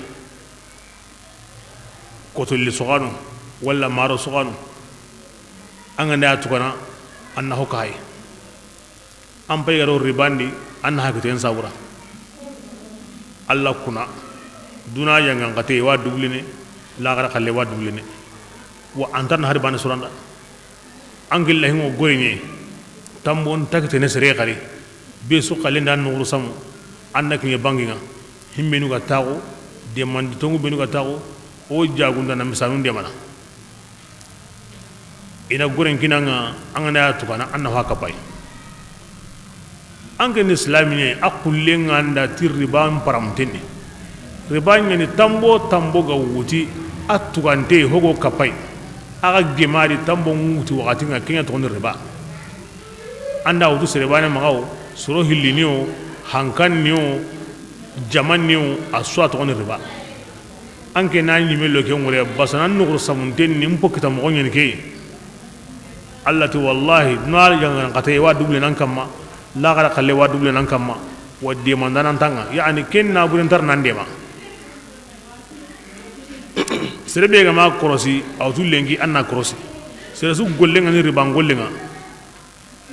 kotolli soxano, walla maro soxano, an ga nda ya tugana, an na ho kahay. An pay ga ro ribandi, an na hakiten sabura. Alla kuna, duna yangan xate wa dublene, laxara xalle wa dublene. Wa an ta na hari bane suranda. An gilla hingo goyne, tambon takitene sere xari. Be su xalle nda nuxuru samu, an na kiɲe bangi ŋa. Himbenu ga taxu, demandi tongu benu ga taxu, o jagunda na misanu ndemana. I na goren kinaŋa, an ga na ya tugana, an na fa kapay. An ke ni silamine, a xullen ŋa nda ti riba n paramtenni. Riba ɲa ni tambo, tambo ga wuti, a tugante hogo kapay. A ga gemari tambo ŋuti waxati ŋa, ke ɲa toxoni riba. An da wutu sere bane maxa wo, soro hillini wo, hankanni wo, jamanni wo, a su a toxoni riba. An ke na ɲime lo ke ŋure, basana nuxuru samunten ni n po kita moxo ɲeni ke. Alla ti wallahi, duna yangan xate wa duble nan kamma, laxara xalle wa duble nan kamma, wa demandana ntaŋa, yani ken na buren tar nan dema. Sere be ga ma korosi, a wutu lenki an na korosi. Sere su golle ŋa ni riba n golle ŋa.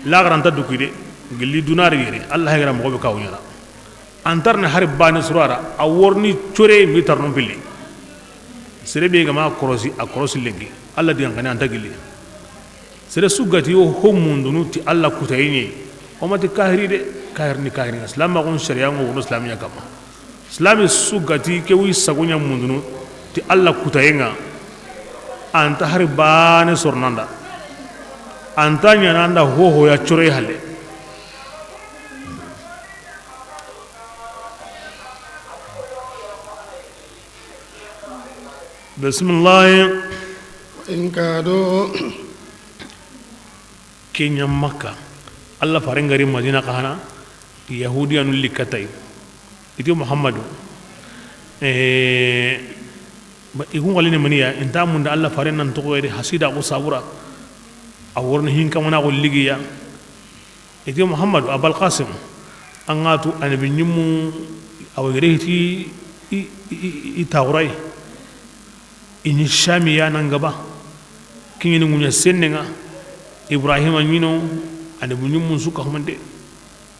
Laxara nta duki de, gilli duna ri yere, Alla haygara moxo be kawu ɲana. An tarne hari bane surara, a worni core mi tarnon pilli. Sere be ga ma korosi, a korosi lenki, Alla digan xane an ta gilli. Sere su gati o ho mundunu ti Alla kutaye ɲe, o ma ti kahiri de, kahiri ni kahiri ŋa, silamaxun sariya ŋo wono silamiya kamma. Silami su gati ke wi sagoɲa mundunu ti Alla kutaye ŋa, an ta hari bane sornanda, an ta ɲana nda hohoya coroye halle. Bisimilahi. In kadu. Kenya Makka, Allah faren ga ri Madina xa hana, Yahudiyanu likkatay. I ti Muhammadu, eh, ba, i kun xalini maniya, i nta munda Allah faren nan toxo yere, hasida ko sabura, a worni hin kamana ko ligiya. I ti Muhammadu, Abal Qasim, an ga tu annabi ñimmu, a wa yere hiti i, i, i, i taxuray. I ni Shami ya nan gaba, kiñini ŋuña sennenŋa, Ibrahima ñino, annabi ñimmun su ka humante.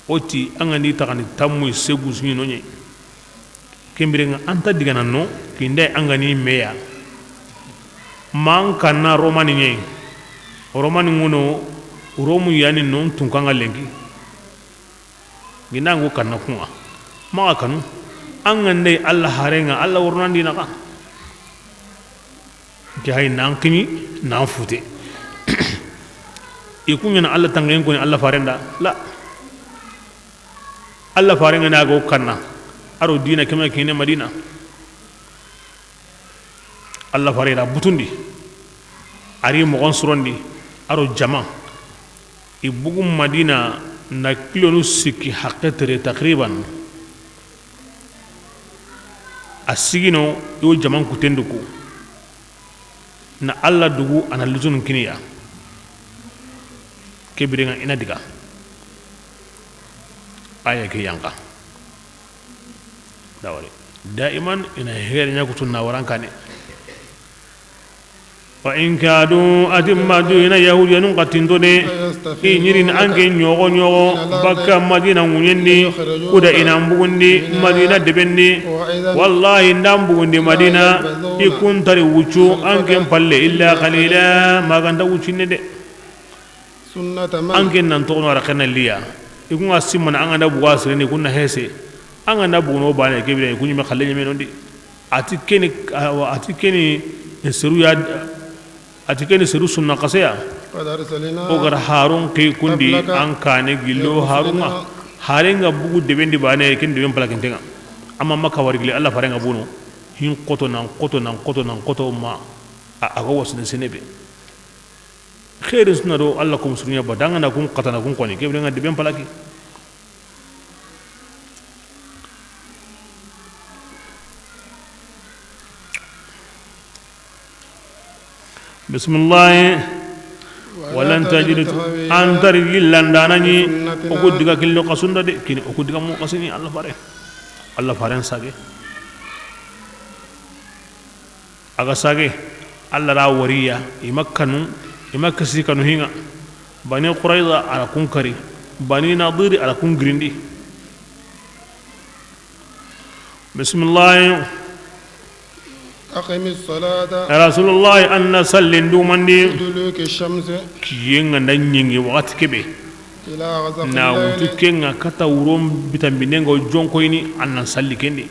O ti, an ga ni taxani tammuy segu su ñi no ñe. Ken birenŋa an ta digana no, kinday an ga ni meya. Man kanna Romani ñe, Romani ŋuno, Romu yani non tunkanŋa lenki. Ginda ngo kanna kunŋa, maxa kanu, an ga ndey Allah harenŋa, Allah wornandi naxa. Ke hay nan kini, nan fute. I kuñana Allah tangen koni Allah farenda, la. Allah farenŋa na go kanna, aro dina kema kine Madina. Allah fare ra butundi, ari moxon surondi, aro jama, i bugu Madina na kilonu sikki haqqe tere takriban. A sigino i wo jaman kutendu ku, na Allah dugu a na lutunu kiniya. Ke birenŋa i na diga aya ke yanka. Dawari. Daiman i na here ña kutun na warankane. Wa in kadu, a ti Madina Yahudiyanun xa tinto de, i ñirin an ke ñoxo ñoxo bakka Madina ŋuñendi, kuda i nan bugundi Madina debendi. Wallahi, ndan bugundi Madina, i kuntari wuccu an ken palle illa qalila, maganta wuccinne de. An ken nan toxono ara xena liya. I kunŋa simmana an ga nda buga sireni kunna hese. An ga nda buguno bane ke bire i kuñime xalle ñeme nondi. A ti keni, a ti keni seru ya, a ti keni seru sunna xaseya. O gara harun ke kundi an kane gillo harunŋa. Harenŋa bugu debendi bane ken deben palakintenŋa. Amma Makka wari gilli Allah farenŋa buno. Hin xoto nan xoto nan xoto nan xoto ma. A, a ga wasine senebe. Xeerin suna do Allah ko musurunya ba dangana kun xatana kun koni ke birenŋa deben palaki. Bisimilahi. Walan tajidu, an tari yillandana ñi o ku diga killo xasunda de, kini o ku diga mu xasini Allah fare. Allah faren sage. A ga sage, Allah ra wariya, i ma kanu, i ma kasi kanu hinŋa. Bani Qurayza, a ra kun kari. Bani Nadiri, a ra kun girindi. Bisimilahi. Aqimi salata. Rasulullahi, an na sallin dumandi. Duluki shamsi. Kiyen ga nda ñingi waxati kebe. Ila ghasaqi layli. Na wutu kenŋa kata wuron bitambinenŋa jonkoyini, an na salli kendi.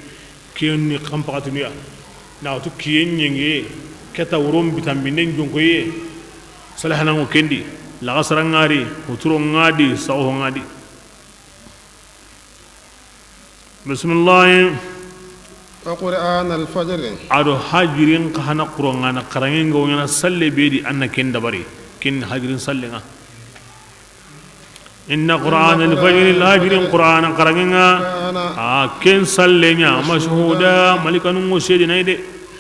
Kiyen ni xampaxatinu ya. Na wutu kiyen ñingi kata wuron bitambinden jonkoye. Salahanaŋo kendi. Laxasara ŋari, wuturo ŋadi, saxo ŋadi. Bisimilahi. Wa Qur'an al-fajr. A do hajirin xa hana Qur'ana xaraŋe ŋa wo ñana salle be di an na ken dabari. Ken hajirin sallenŋa. Inna Qur'an al-fajr, hajirin Qur'ana xaraŋe ŋa. A ken salle ña mashhuda, malikanu ŋo sedi nay de.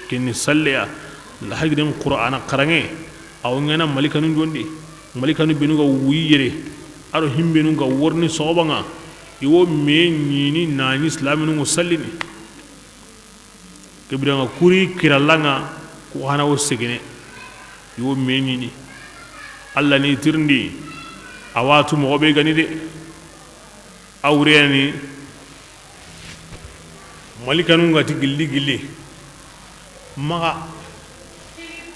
Ken ni salle ya. Hajirin Qur'ana xaraŋe. A wo ñana malikanu jondi. Malikanu benu ga wuyi yere, a do himbenu ga worni soxobaŋa, i wo me ñini na ñi silaminu ŋo sallini. Ke biranŋa kuri kirallaŋa, ku hana wo segene, i wo me ñini. Allah ni tirindi, a watu moxo be gani de. A wureyani, malikanu ŋa ti gilli gilli. Maxa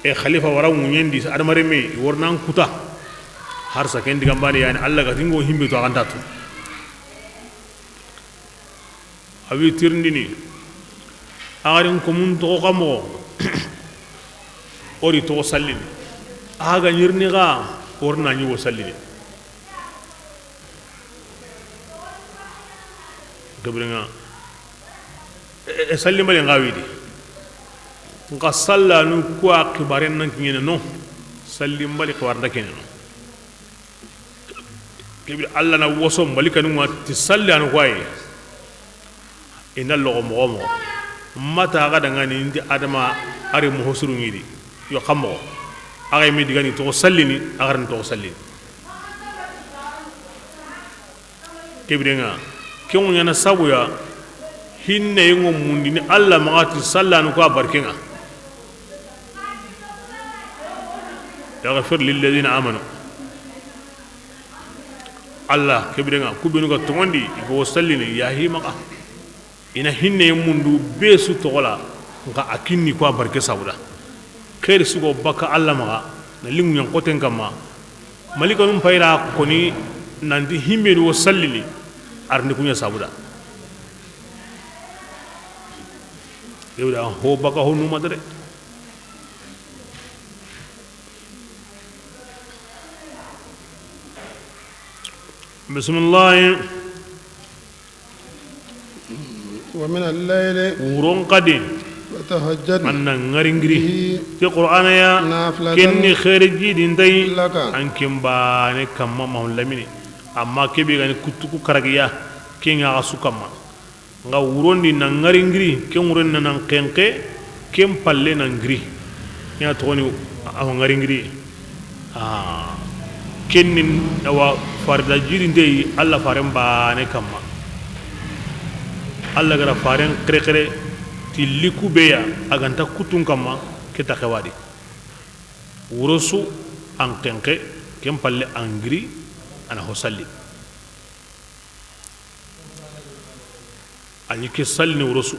e xalifa wara ŋuñendi adamaren me, i wori nan kuta. Harsa ken digan bane yani, Allah ga ti ŋo himbe to a ga nta tu. A wi tirindini. A xarin komun toxo xa moxo. Ori toxo sallini. A ga ñirini xa, wori na ñi wo sallini. Gabirenŋa, e, e, sallimbalen ŋa widi. Nxa sallanu ku wa xibaaren nan kiɲene no. Salli mbali xibaaren da kiɲene no. Kebe Alla na woso malikanu ŋa ti sallanu ku wa yi. I na loxo moxo moxo. Mata ga daŋa ni ndi Adama ari moxo suru ɲi di. Yo xa moxo. A ga yi me digani toxo sallini, a ga ran toxo sallini. Kebirenŋa, ke ŋuɲana sabuya, hinne ŋo mundini Alla maxa ti sallanu ko a barkenŋa. Yaghfir lilladhina amanu. Alla kebirenŋa, ku benu ga toŋondi, i go sallini, yahi maxa. I na hinne mundu be su toxola, nxa a kinni ko a barke sabuda. Xeeri su go baka Alla maxa, na lingu ɲan xoten kamma. Malikanun payira koni nanti himbenu wo sallini, arni kuɲa sabuda. Yewda ho baka ho numa dere. Bismillah. ومن الليل Wuron xadi, فتهجد An na ŋaringiri به ti Qur'ana ya, نافلة kenni xeeri jidintayi, لك an ken baane kamma Mahamadu Lamini. Amma kebe gani kutuku karagiya, ken ŋa su kamma. Nxa wurondi na ŋaringiri, ken wurondi na nan xenxe, ken palle na ŋiri. Ken ya toxoni awa ŋaringiri. Ah, kenni awa farida jidinteyi Alla faren baane kamma. Alla gara faren xerexere ti liku be ya a ga nta kutun kamma ke ta xewadi. Wuro su an xenxe, ken palle an ŋiri, a na ho salli. A ɲi ke sallini wuro su.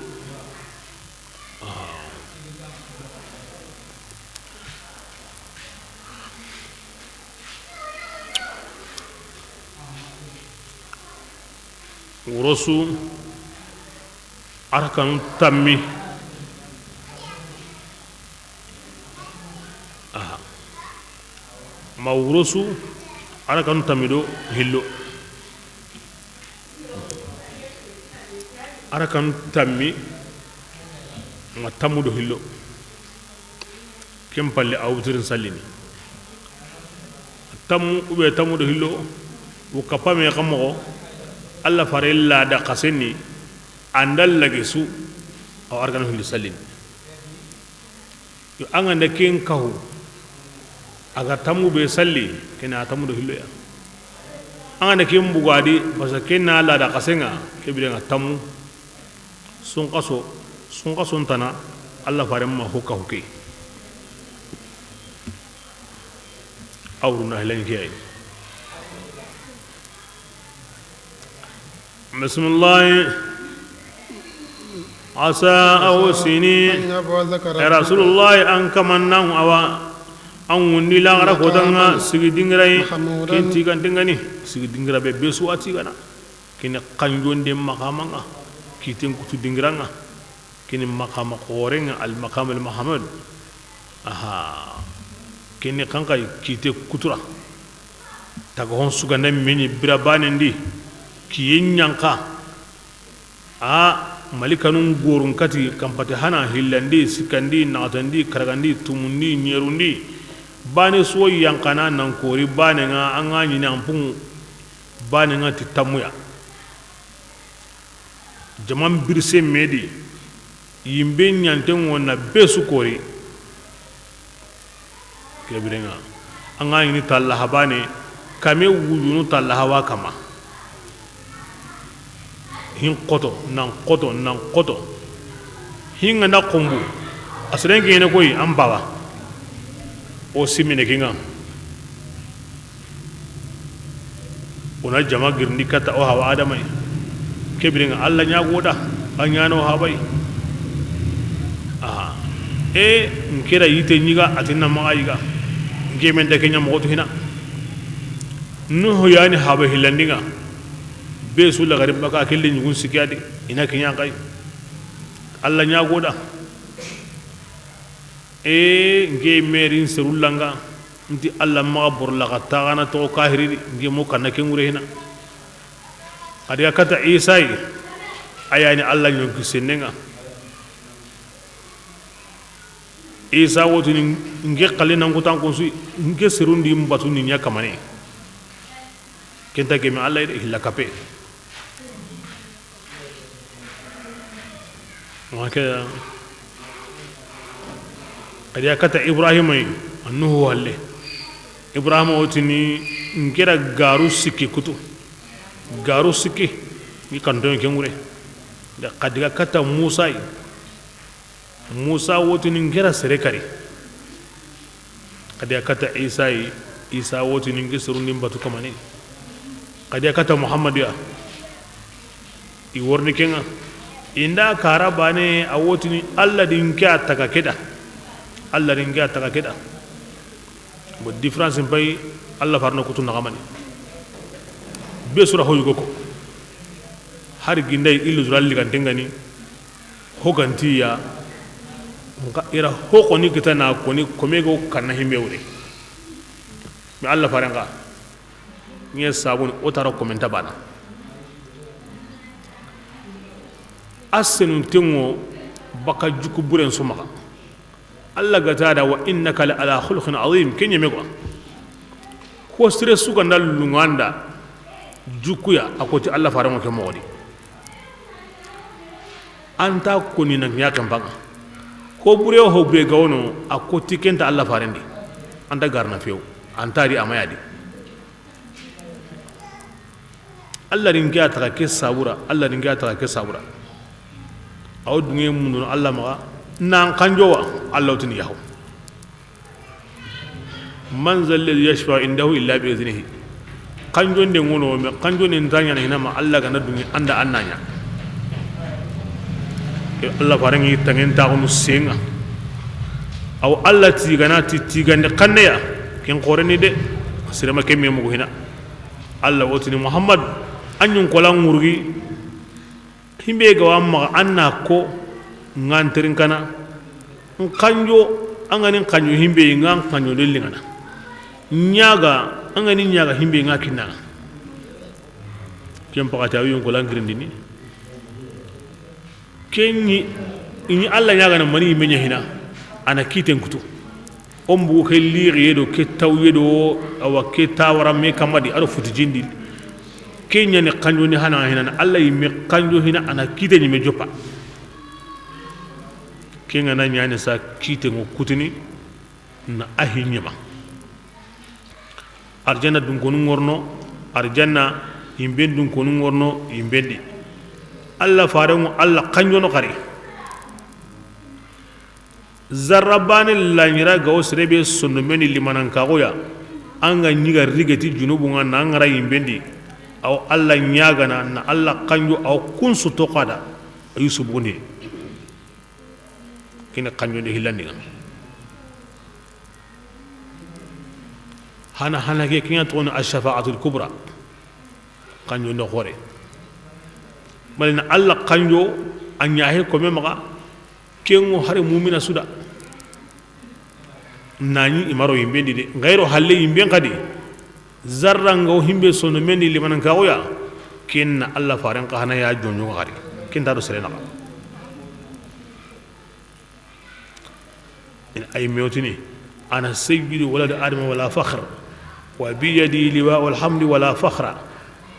Wuro su, arakanu tammi. Aha. Ma wuro su, arakanu tammi do hillo. Arakanu tammi, ma tammu do hillo. Ken palle a wutirin sallini. Tammu, ou bien tammu do hillo, wo kapame xa moxo, Alla fare lada xasenni, an da lage su, awa arakanu hillo sallini. Yo, an ga nda ken kahu, a ga tammu be salli, ken na tammu do hillo ya. An ga nda ken bugadi, parce que ken na lada xasenŋa, ke birenŋa tammu. Sunxaso, sunxaso ntana, Alla faren ma ho kahu ke. Awru na hilan ke ay. Bismillah. Asa aw sini. أن يبعثك ربك. Ya Rasulullah, an kamannan awa. An wundi laxara kotanŋa, مقاما sigi dingira yi. محمودا. Ken tigantingani, sigi dingira be, be su a tigana. Kini xanjonde maxamanŋa, kiten kutu dingiranŋa. Kini maqama xorenŋa, al maqam al Muhammad. Aha. Kini xanxay kite kutura. Taga hon suganda mini bira banendi. Kiye ɲanka. A malikanun gorun kati kampate hana hillandi, sikandi, naxatandi, karagandi, tumundi, ɲerundi. Bane suwo yankana nan kori banenŋa, an ga ɲini an punŋu. Banenŋa ti tammuya. Jaman birise medi, yimbe ɲantenŋo na be su kori. Ke birenŋa, an ga ɲini tallaha bane, kame wujunu tallaha wa kama. Hin xoto, nan xoto, nan xoto. Hin ga na xombu, a seren ke ɲene koyi, an bawa. O simine kinŋa. O na jama girindi kata o hawa Adama yi. Ke birenŋa Alla ɲago da, a ɲano hawa yi. Aha. E, n ke da yite ɲiga, a ti na maxa yiga. N ke men da ke ɲa moxo tu hina. Nuhu yani hawa hillandinŋa. Be su lagari baka kelle ɲugun sikiyadi. I na ke ɲa xay. Alla ɲago da. E, n ke merin serullanga. Nti Alla maxa borla xa taxana toxo kahiri di, n ke mo kanna ke ŋure hina. A diga kata Isa yi, a yani Alla ɲonki sennenŋa. Isa wo tini, nke xalle nan kutan konsu, nke serundi n batu ni ɲa kamane. Ken nta geme Alla yi de, hilla kappe. Wa ke, a di a kata Ibrahima yi, a Nuhu halle. Ibrahima wo tini, nke ra garu sikki kutu. Garu sikki, ni kanton ke ŋure. Da xa di ga kata Musa yi. Musa wo tini, nke ra sere kari. Xa di a kata Isa yi, Isa wo tini, nke serundi n batu kamane. Xa di a kata Muhammadu ya, i worini ke ŋa. I nda kara bane, a wo tini, Alla di nke a taga ke da. Alla di nke a taga ke da. Bon, différence n pay, Alla farana kutu naxamani. Be sura hoyugo ko. Hari ginday illu zura ligantengani. Ho ganti ya, nka i ra ho koni kita na koni kome go kanna himbe wure. Mi Alla faren xa, ɲe sabuni o tara komen ta bana. A senunten ŋo baka juku buren su maxa. Alla ga ta da, "Wa innaka la ala khuluqin azim." Ke ɲeme quoi. Ko sire su ga nda lunŋa nda jukuya, a ko ti Alla faren ŋo ke moxo di. An ta koni na ɲa ken paŋa. Ko bure ho bure ga wono, a ko ti ken nta Alla faren di. An ta garana few. An ta di a ma ya di. Alla di nke a taga ke sabura, Alla di nke a taga ke sabura. Aw dunŋe mundu Alla maxa, nan kanjo wa, Alla wo tini yaho. Man zal ladhi yashfa'u indahu illa bi idhnihi. Kanjonde ŋono, mais kanjonde nta ɲaana hina ma Alla ga na dunŋe an da an na ɲa. Ke Alla faren ŋi tangen taxunu senŋa. Aw Alla ti ga na ti tigande xanne ya, ken xoreni de, sirema ke me mugu hina. Alla wo tini Muhammad, a ɲun kola ŋurgi, himbe ga wa maxa an na ko, ŋa n terin kana, n kanjo, an ga ni n kanjo himbe, ŋa n kanjo de lingana. Ɲaga, an ga ni ɲaga himbe, ŋa kinna. Ken paxati a wi ɲun kola n girindini. Ken ɲi, i ɲi Alla ɲagana mani yinme ɲa hina, a na kiten kutu. O n bugu ke lixiye do, ke tawuye do, awa ke tawara me kamma di, a do futu jindi. Ke ɲani kanjoni hana hina, na Alla yinme kanjo hina, a na kite ɲime joppa. Ke ŋa na ɲani sa kite ŋo kutini, na a hi ɲima. Arjanna dunkonu ŋorno, arjanna yinben dunkonu ŋorno, yinben di. Alla farenŋo, Alla kanjono xari. Zarra bane laɲira ga wo sere be sondomen di limanankaxoya, an ga ɲiga rigeti junubu ŋa na an ŋara yinben di, aw Alla ɲagana na Alla kanjo, aw kunsu toxada, a yusu bugundi. Kini kanjonde hillandi ŋa. Hana, hana ke, ke ɲa toxoni ash-shafa'atul kubra. Kanjonde xoore. Bari na Alla kanjo, a ɲa he kome maxa, ke ŋo hari mumina su da. Na ɲi i ma ro yinben di de, n ga ro halle yinben xadi. Zarra ŋa wo himbe sondomen di limanankaxoya, ken na Alla faren xa hana ya jonjon xari. Ken nta do sere naxa. In ay mewtini, "Ana sayyidu walad Adama wala fakhr, wa bi yadi liwa'ul hamdi wala fakhra,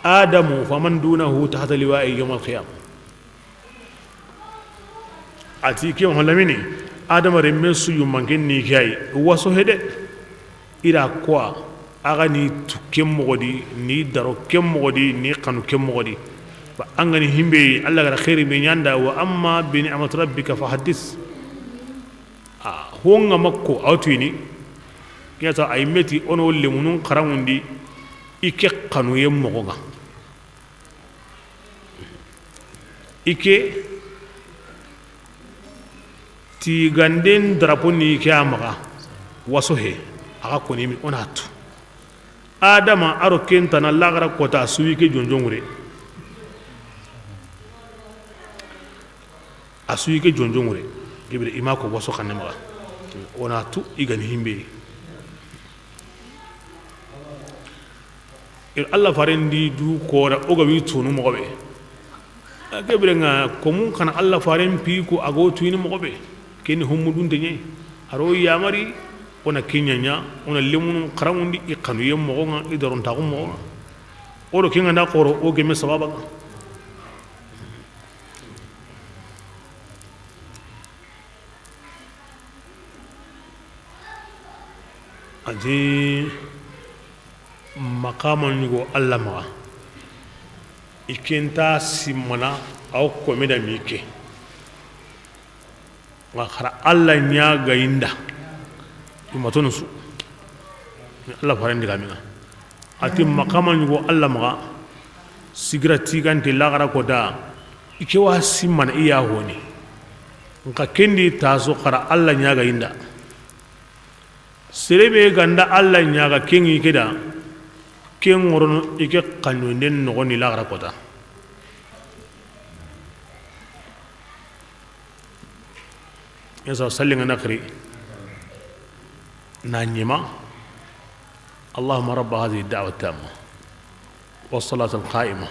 Adamu faman dunahu tahta liwa'i yawmal qiyamah." A ti ke ho lamini, Adama renme su yumanken ni ke yi, waso hede. I da ko a, a ga ni tu ke moxo di, ni daro ke moxo di, ni xanu ke moxo di. Ba an ga ni himbe, Alla ga ra xeeri be ɲa an da, "Wa amma bi ni'mati rabbika fa haddith." A, ho ŋa ma ko, a wa tuyini. Ke ɲa ta ay meti, o no lemunun xaranŋundi, i ke xanuye moxo ŋa. I ke tiganden drapo ni ke a maxa, waso he, a xa koni mi, o na tu. Adama, a ro ken tana laxara kota, a su yi ke jonjon ŋure. A su yi ke jonjon ŋure. Ke bire i ma ko waso xanne maxa. O na tu i ga ni himbe. Alla faren di du kora o ga wi tunu moxo be. A ke bire ŋa ko mun xana Alla faren pi ko a go tuyini moxo be. Ken ni humudun te ɲe. A ro yamari, o na kiɲaɲa, o na lemunu xaraŋundi, i xanuye moxo ŋa, i darontaxu moxo ŋa. O do ke ŋa na xoro, o geme sababa ŋa. A ti maqama ɲugo Alla maxa, i ke nta simmana, a wo kome da mi ke. Wa xara Alla ɲaga yinda, i matonu su. Alla faren digaame ŋa. A ti maqama ɲugo Alla maxa, sigira tigante laxara kota, i ke wa simmana i ya honi. Nxa ken di taso xara Alla ɲaga yinda. Sere be ga nda Alla ɲaga ken ŋi ke da, ken ŋorono i ke xaɲonden noxon ni laxara kota. Esa salli ŋa na xiri na ɲima. اللهم رب هذه الدعوة التامة والصلاة القائمة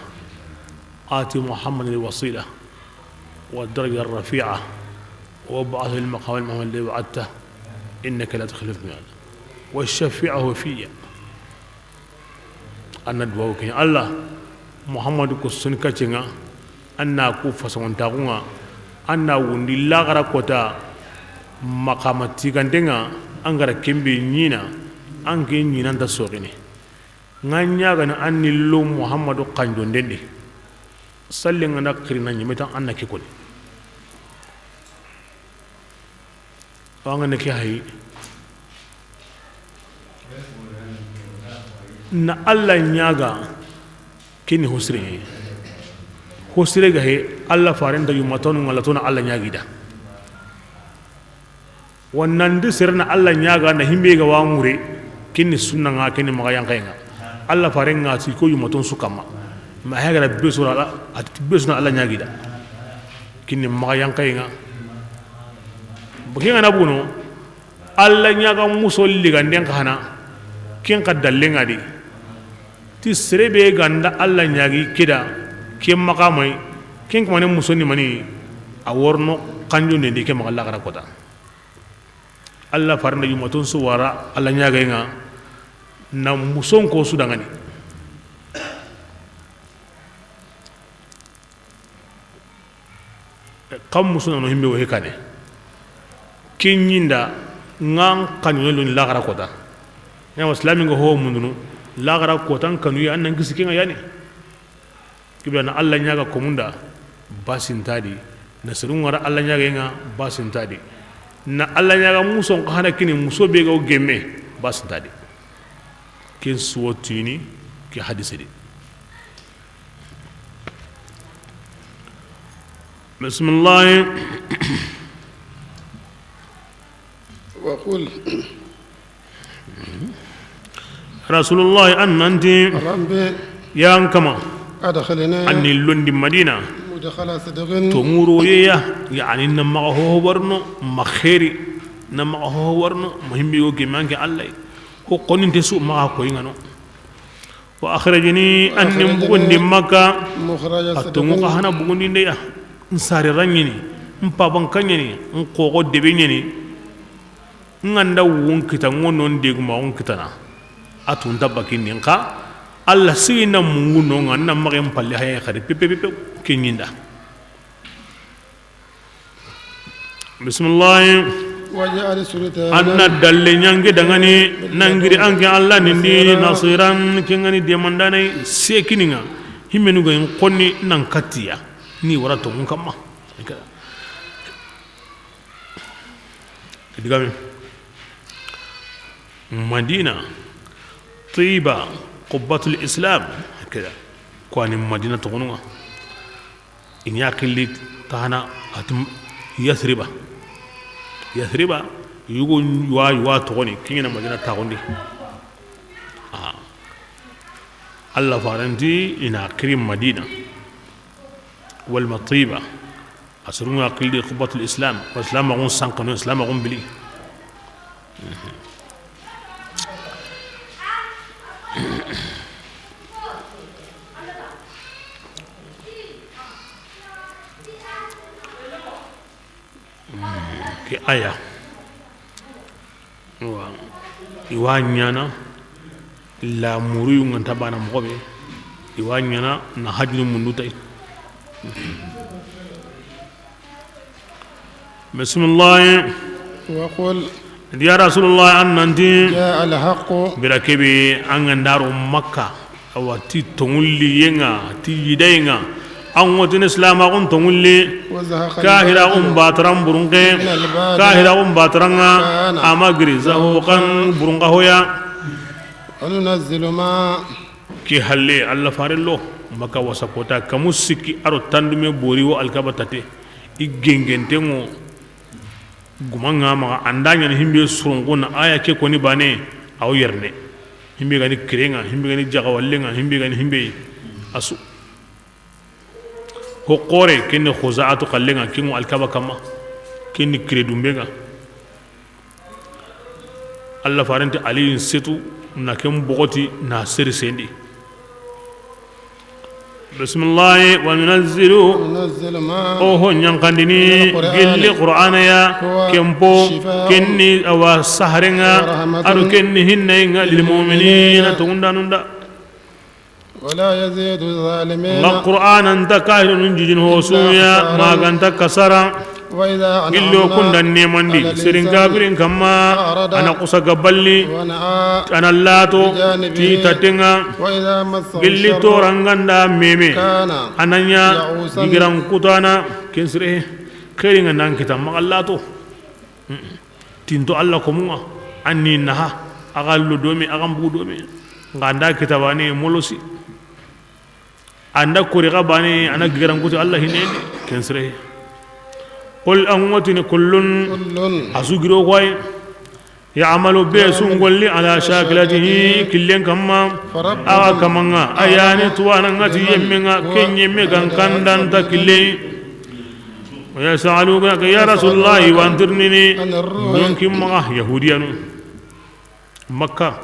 آت محمدا الوسيلة والدرجة الرفيعة وابعثه المقام المحمود الذي وعدته إنك لا تخلف الميعاد وشفعه في. An na duwawu ke ɲa Alla, Muhammadu ko soni kacce ŋa, an na ku fasangontaxu ŋa, an na wundi laxara kota, maqama tigante ŋa, an ga ra ken be ɲina, an ke ɲinan ta soxini. Ŋa ɲagana an ni lo Muhammadu xanjonden di. Salli ŋa na xiri na ɲimeta an na ke koni. Awa ŋa na ke hayi. Na Alla ɲaga, kini hosire he. Hosire ga he, Alla faren da yumatonu ŋa la tona Alla ɲagi da. Wa nandi sere na Alla ɲaga na himbe ga wa ŋure, kini sunna ŋa, kini maxa yankaye ŋa. Alla faren ŋa ti ko yumaton su kamma. Ma hegara besura Alla, a ti besuna Alla ɲagi da. Kini maxa yankaye ŋa. Buke ŋa na buno, Alla ɲaga muso liganden xa hana, ken xa dallen ŋa di. Ti sere be ga nda Alla ɲagi ke da, ke maxa may, ken kamane muso ni mani, a worno xanjonden di ke maxa laxara kota. Alla faren da yumaton su wara Alla ɲagaye ŋa, na muson ko su dangani. Xa muso na no himbe wo he kane. Ke ɲinda ŋa n xanuye lo ni laxara kota. Ɲama silami ŋa ho mundunu laxara kota n xanuye an na n kisi ke ŋa yani. Kibla na Alla ɲaga ko munda, basi nta di. Na serun ŋa ra Alla ɲagaye ŋa, basi nta di. Na Alla ɲaga muson xa hana kini muso be ga wo gemme, basi nta di. Ken su wo tini ke hadise di. Bisimilahi. وقل. Rasulullahi, an nanti, رب yan kama, أدخلني an ni londi Madina, مدخل صدق tonŋuro ye ya, yani na maxa hoho barno, ma xeri, na maxa hoho barno, ma himbe yo gemme an ke Alla. Ko koninte su maxa koyi ŋa no. وأخرجني an ni وأخرجني bugundi Makka, مخرج a tonŋu صدق xa hana bugundinde ya. N sare ra ɲeni, n paban ka ɲeni, n xoxo debe ɲeni. N ga nda wun kita, n ŋo non deguma wun kitana. A tun ta bakindi n xa, Alla sigi na mungu no ŋa, na maxa n palle haya xari pepe pepe ke ɲinda. Bisimilahi. واجعل سلطاننا An na dalle ɲange dangani, nangiri an ke Alla nindi, نصيرا nasiran, ke ŋa ni demandane, sekini ŋa, himenu ga in konni nan katiya, ni wara to mun kamma. Digame. Madina, Tiba, Qubbatul Islam, keda. Ko ani Madina toxonu ŋa. I ɲa xilli taxana a ti Yasriba. Yasriba, yugo wa, wa toxoni, kiɲena Madina taxundi. Ah. Alla faranti i na xiri Madina. Walma Tiba. A soro ŋa xilli Qubbatul Islam, wa Islam ŋun sankano, Islam ŋun bili. Ke aya. I wa ɲaana, la muru yu ŋa nta bana moxo be, i wa ɲaana na hajjunu mundu tay. Bisimilahi. وقل Ya Rasulullah, an nanti, جاء الحق. Bira kebe an ga ndaro Makka, awa ti toŋulli ye ŋa, ti yidaye ŋa, an ŋotini silamaxun toŋulli, وزهق kahiraxun الباطل bataran burunxe, إن الباطل kahiraxun bataran ŋa, كان a ma giri, زهوقا zahuqan burunxa hoya. وننزل ما Ke halle, Allah fare lo, Makka wasa kota, kamu sikki, aro tandume bori wo Alkaba tate, i gengenten ŋo, guma ŋa maxa, an da ɲaana himbe suronko na aya ke koni bane, aw yerne. Himbe gani kirenŋa, himbe gani jaxawallenŋa, himbe gani himbe asu. Ho xore, kenne Xuza'atu xallenŋa, kenŋo Alkaba kamma, kenni kire dumbenŋa. Allah farenti Aliyin setu na ken bogoti na seri sendi. Bisimilahi, wa nunazzilu. وننزل ما Oho ɲankandini من القرآن gilli Qur'ana ya, هو kempo, شفاء kenni awa saharenŋa, ورحمة ado kenni hinnayenŋa, للمؤمنين tonŋundanun da. ولا يزيد الظالمين Nka Qur'ana nta kahirunun jijin hosuya, إلا خسارا maganta kasara. وإذا أنعمنا Gillo kunda nemandi, على الإنسان sirin kafirin kamma, أعرض ana kusa gaballi, ونأى ana lato, بجانبه ti tatenŋa. وإذا مسه Gilli الشر toranganda meme, كان ananya, يئوسا digiran kutana, ken sire, xerinŋa nan kita maxa lato. Tinto Allah komunŋa, an ni naha, axa lo dome, axa mbugu dome. Nka an da kitabane molosi. An da kori xa bane, ana gigaran kuti Allah hinne, ken sire. Qul, an ŋotini, kullun, كل a su giro koy. Ya'malu be su ngolli, ala shakilatihi, killen kamma. فربكم Axa kamanŋa, a yani tuwana ŋa ti yemmenŋa, ken yemme gan kandanta kille. ويسألونك يا رسول الله, i wa an tirindini, عن الروح. Ɲonkin maxa, Yahudiyanu. Makka,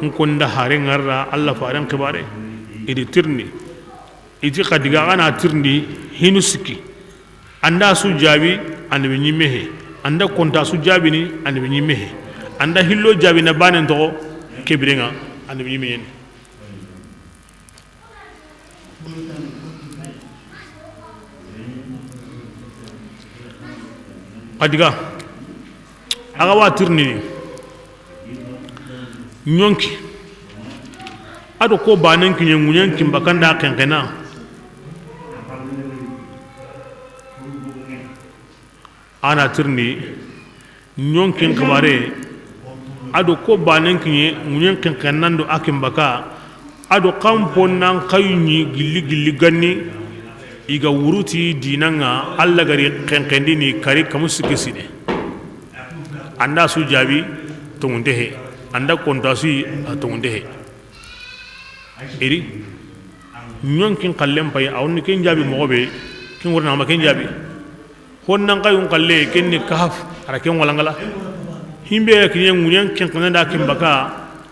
n konda hare ŋarra, Allah faren xibare, i di tirindi. I ti xa diga xa na tirindi, hinu sikki. An da su jaabi, Annabi ɲimme he. An da konta su jaabini, Annabi ɲimme he. An da hillo jaabi na banen toxo, ke birenŋa, Annabi ɲimme ɲeni. Xa diga, axa wa tirindini, ɲonki, ado ko banen kiɲe, ŋuɲen kin bakanda xenxena. Ana tirindi, ɲonkin xibare, ado ko banen kiɲe, ŋuɲen xenxenan do a kin baka, ado xanpo nan xayu ɲi gilli gilli ganni, i ga wuruti dinanŋa, Allah gari xenxendini kari kamu sikki sine. An da su jaabi, tonŋunte he, an da konta su yi, a tonŋunte he. Eri, ɲonkin xallen pay, a woni ken jaabi moxo be, ken wori na ma ken jaabi. Honnan xayun xalle, ken ni Kahaf, a ra ken walangala. Himbe ya kiɲe ŋuɲen ken xana da kin baka,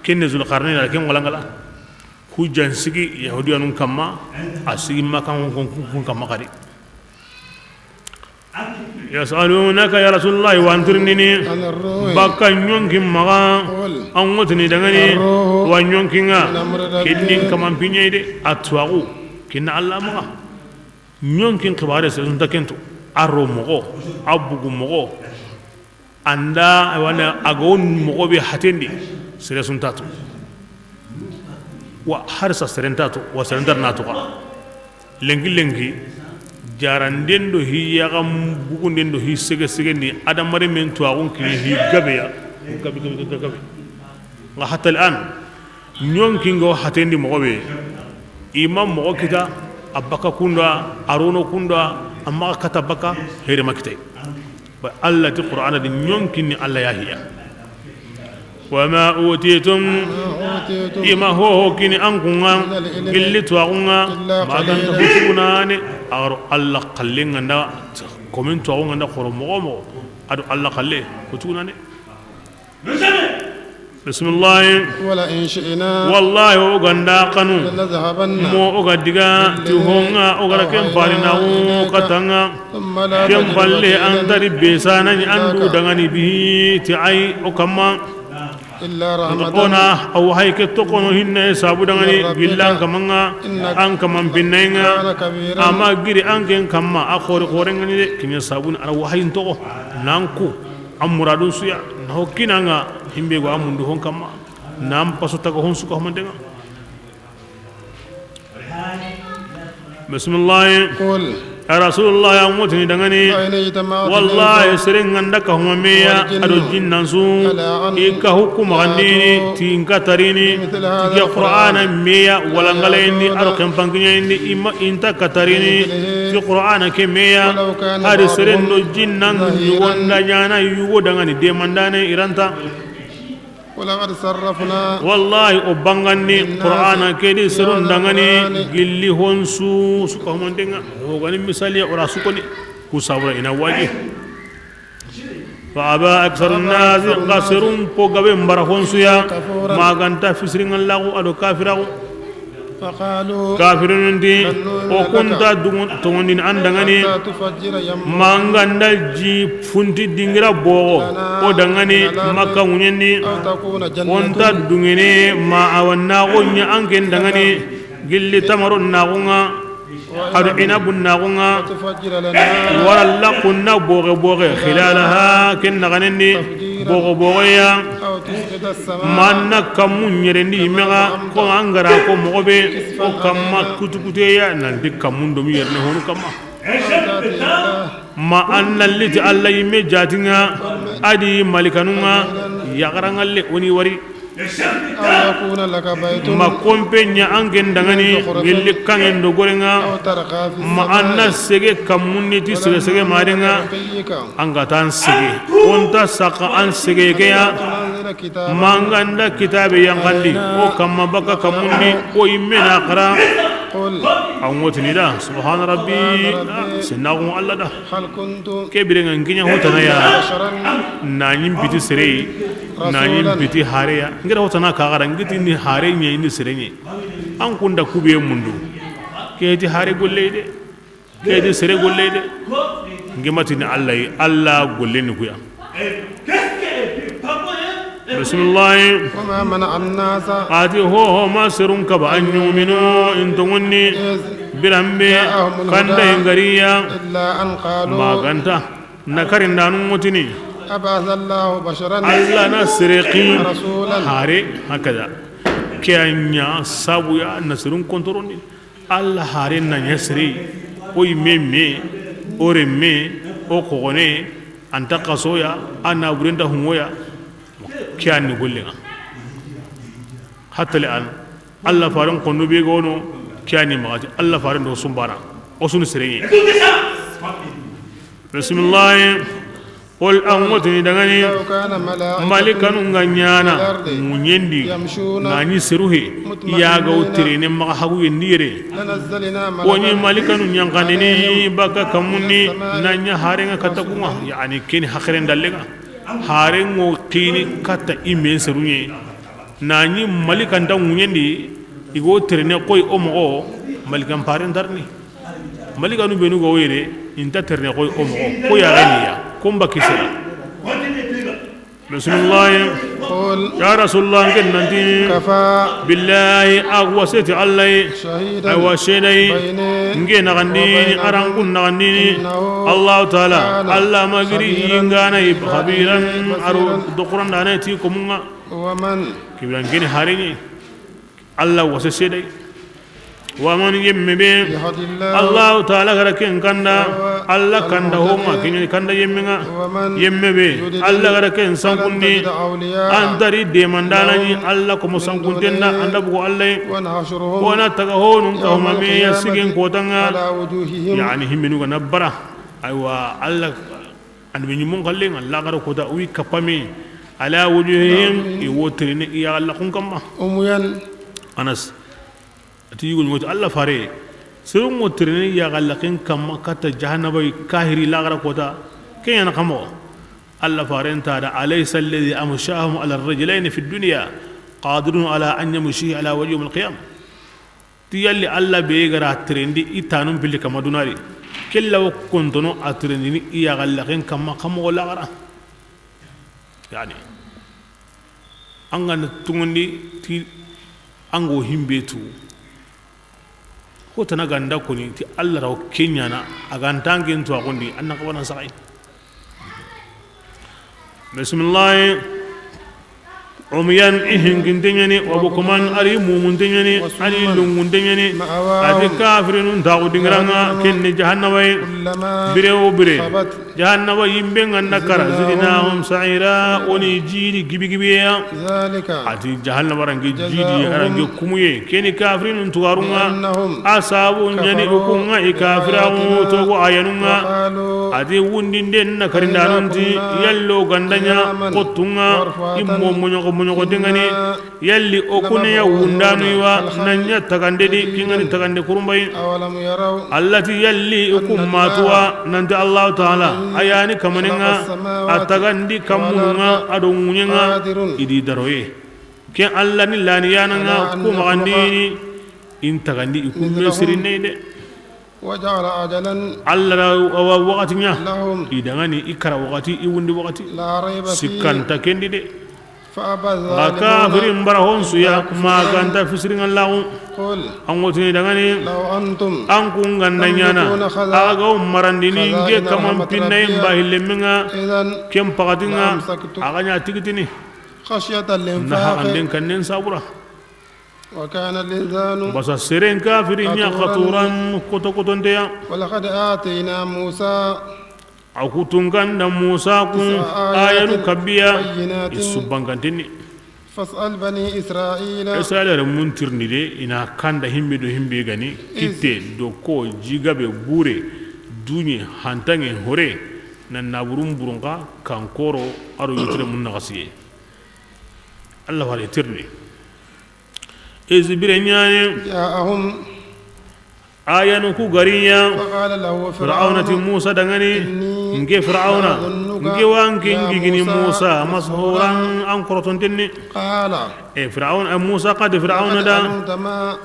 ken ni Zulqarnain, a ra ken walangala. Hujjan sigi Yahudiyanun kamma, a sigi Makkan kun kamma xadi. يسألونك يا رسول الله, i wa an tirindini, عن الروح. Baka ɲonkin maxa, قل an ŋotini dangani, الروح wa ɲonkinŋa, من أمر ربي. Kinnin kaman piɲe de, a tuwaxu, kinna Allah maxa. Ɲonkin xibare, sere su nta ken tu, a ro moxo, a bugu moxo, an da, wala a ga won moxo be hatendi, sere su nta tu. Wa harisa sere nta tu, wa sere nta na tu xa. Lenki lenki, jaranden do hi yaxan bugunden do hi sege segen ni, adamaren men tuwaxun kiɲe hi gabe ya, gabe, gabe, gabe, gabe. Nka hatta al an, ɲonkin ŋa wo hatendi moxo be, i ma moxo kita, a baka kunda, a rono kunda, a maxa kata baka, here ma kitay. Ba Allah ti Qur'ana di ɲonkin ni Allah ya hiya. وما أوتيتم, i ma hoho kini an kunŋa, من العلم gilli tuwaxunŋa, إلا ma ganta قليلا. Ho tugunane, a ga ro Allah xallen ŋa nda, komin tuwaxunŋa nda xoro moxo moxo, ado Allah xalle, ho tugunane. Bisimilahi. ولئن شئنا Wallahi, o ga nda xanu, لنذهبن Mo o ga diga, ti بالذي ho ŋa, o ga ra ken أوحينا pari na o إليك katanga. ثم لا Ken تجد palle, لك به an tari be sana ni, an du عليك dangani, bihi, ti ay o kamma. إلا Nta رحمة kona, a wahayi ke toxono hinne sabu dangani, من ربك gillan kamanŋa, إنك an kaman pinnayi ŋa, كان كبيرا Ama giri an ken kamma, a xori xoren ŋa ni de, kiɲa sabu ni, a ra wahayin toxo, nan ku, an muradun su ya, na ho kinanŋa, himbe go a mundu hon kamma, nan paso taga hon su ka homantenŋa. Bisimilahi. قل Ya Rasulullah, ya ŋotini dangani. لئن اجتمعت Wallahi, الإنس seren ga nda ka huma me ya, والجن a do jinnan su, على أن i ka hukuma gandini, يأتوا ti n ka tarini, بمثل هذا ti ke Qur'ana القرآن me ya, لا walangalayni, يأتون a do ken pankiɲayni, i ma, i nta ka tarini, بمثله ti Qur'ana ke me ya, ولو كان a di seren do بعضهم jinnan ظهيرا yugo nda ɲana yugo dangani, demandane i ra nta. ولقد صرفنا Wallahi, o bangandi للناس Qur'ana ke di في serun هذا dangani القرآن gilli hon su, su ka homantenŋa. O gani misali ya, o ra su koni, ku sabura i na waji. فأبى أكثر الناس Ga serun po gabe mbara hon su ya, كفورا ma ga nta fisirinŋa laxu a do kafiraxu. فقالوا Kafirinu nti, لن نؤمن o لك ku nta dungu-, tongondini an dangani, حتى تفجر ينبوعا ma n ga nda ji funti dingira bogo, لنا o dangani, من الأرض Makka ŋuɲen di, أو تكون جنة o nta dungene, ma a wa naxo ɲa an ken dangani, لك gilli من tamaro naxu ŋa, a do وعنب inabu naxu ŋa, وتفجر لنا wara lakunna boge boge, خلالها ken naxanen di, تفجيرا boge boge ya. أو تسقط Ma السماء na kammu ɲerendi i mexa, ko an ga ra ko moxo be, o kamma kutukuteya, nanti kammun do mi yerene honu kamma. أو تأتي الله Ma an na liti Alla yimme jatinŋa, a di malikanun ŋa, yaxaranŋalle o ni wari. أو يكون لك بيت Ma konpe ɲa an ken dangani, من زخرف gilli kanŋen do goren ŋa, أو ترقى في السماء ma an na sege kammun di ti sege sege marin ŋa. كتابك An ga ta an sege, o nta saxa an sege ke ya, تنزل الكتاب ma an ga nda kitabe yanqandi, إلينا o kamma baka kammun di, o yimme na xara. قل A ŋotini da, سبحان ربي, سبحان ربي. Sennaxu Alla da. هل كنت Ke biren ŋa n ke ɲa ho tana ya, إلا بشرا na ɲi n biti sere, na ɲi n رسولا biti hare ya. N ke da ho tana ka xara, n ke ti ni hare ɲa, ni sere ɲa. An kun da ku be mundu. Ke ti hare golle de. Ke di sere golle de. N ke ma ti ni Alla yi, Alla golle ni ku ya. Bisimilahi. وما منع الناس A ti ho ho ma serun kaba, أن يؤمنوا i n tonŋonni, إذ biranbe, جاءهم الهدى kanda i n ga ri ya, إلا أن قالوا ma ga nta, na karindanu ŋotini. أبعث الله بشرا Alla na sere xi, رسولا hare, hakada. Ke ya ɲa sabu ya na serun kontorondi. Alla hare na ɲa sere, o yimme me, o renme, o xoxone, a nta xaso ya, a na burenta hunŋo ya, ke ya ni gollen ŋa. Hatta le an, Alla faren xonno be ga wono, ke ya ni maxa ti, Alla faren do sumbana, o su ni sere ɲa. Bisimilahi. Qul, a ŋotini dangani, لو كان ملائكة malikanun ga ɲaana في الأرض ŋuɲen di, يمشون na ɲi seru he, مطمئنين ya ga wo terene maxa hagu yendi yere. لنزلنا O ɲi ملكا malikanu ɲanxandini عليهم baka kammun di, من السماء na ɲa haren ŋa katta kun ŋa, رسولا yani ke ni haxiren dallen ŋa. Haren ŋo xini katta i men seru ɲe. Na ɲi malikanta ŋuɲen di, i ga wo terene xoyi o moxo, malikan paren ta ri ni. Malikanu benu ga wo yere, i nta terene xoyi o moxo, ko ya ga ni ya, ko n ba kisira. Bisimilahi. قل Ya Rasulullah, n ke nanti, كفى billahi, a waseti Alla yi, شهيدا a wa seedayi, بيني n ke naxandini, وبينكم a ra n kun naxandini, إنه Allahu Taala, كان Alla ma giri خبيرا yingana yi, بما khabiran, تعملون a ro بصيرا dokurandaana ti komun ŋa. ومن Kibiran geni harini. Alla wasa seedayi. Wa man, yemme be, يهد الله Allahu Taala ga da ken kanda, فهو Alla kanda المهتدي ho ŋa, ken ɲa ni kanda yemme ŋa. ومن Yemme be, يضلل Alla ga da ken فلن sankundi, تجد أولياء an ta ri deemandaana ɲi لهم Alla komo من sankunten da, دونه an da bugu Alla yi. ونحشرهم Wo na taga honun ka يوم huma me ya القيامة sigen koota ŋa. على وجوههم Yani himmenu ga na bara. Aywa, Alla Annabi ɲimmun xalle ŋa, laxara koota, wi kappa me, على وجوههم, i wo terene i ya Alla kun kamma. عميا. Anas, a ti yugo ɲi ŋo ti Alla fare, sere ŋo terene i ya Alla kun kamma katta jahannaba yi, kahiri laxara koota, ke ɲa na xa moxo. Alla faren ta da, alaysa alladhi amshahum ala rajlayni fi dunya qadirun ala an yamshiya ala wajhi yawm alqiyamah. Ti yalli Alla be ga ra terendi i tanun pilli kama dunari, kella wo kontono a terendini i ya galla ken kama kamo lagara. Yani, an ga na tungundi ti an go himbe tu. Ko tana ganda koni ti Alla raw kenyana, a ga ntangen to a gondi, an na kawana saxay. Bismillah. Umyan, i hinkinte ɲani, wa bukman, ari mumunte ɲani, ari lungunte ɲani. Ati kafirinun taxu dingiranga, kenne jahannaba ye. Bire wo bire. Jahannaba yimbe nga na kara, zidnahum sa'ira, o ni jidi gibi gibi ya. Ati jahannaba range jidi, a range kumuye. Keni kafirinun tugarunga, a sabu ɲani ukunga i kafiramu togo ayanunga. Ati wundinde na karindanun ti, yallo gandanya kotunga, immo moɲogo moɲogo dingani. Yalli o kune ya wundanu iwa, nanya tagande di, kingani tagande kurumbayi. Allati yalli ukum matuwa, nanti Allahu Ta'ala, ayani kamaninga, a tagandi kamununga, ado ŋuɲenga, idi daroye. Ken Alla ni lani yananga, ku magandini, in tagandi ikum me sirinne de. Alla ra wa wakati ɲa. I dangani i kara wakati, i wundi wakati. Sikkanta kendi de. Nga kafirin bara honsuya, ma ganta fisiringa laxu. An wotini dangani, an kun ganda ɲana, a ga o marandini nge kaman pinnayi mba hillemenga, ken pakatinga, a ga ɲa tigitini. Na haxanden kannen sabura. Basa seren kafiri ɲa xaturan koto kotonteya. A ku tunganda Musa kun ayanu kabiya, i su bankantenni. Israila remun tirni de, i na kanda himbe do himbe gani, kitte do ko, jigabe, bure, duɲe, hantange, hore, na naburun burunka, kankoro, aro yitire mun naxasiye. Alla wale tirni. Isi bire ɲaye. Ayanu ku gariya. Fir'auna ti Musa dangani, nke Fir'auna, nke wa nke ngigini Musa mashuran, an korotontenni. E Fir'auna, e Musa kadi Fir'auna da.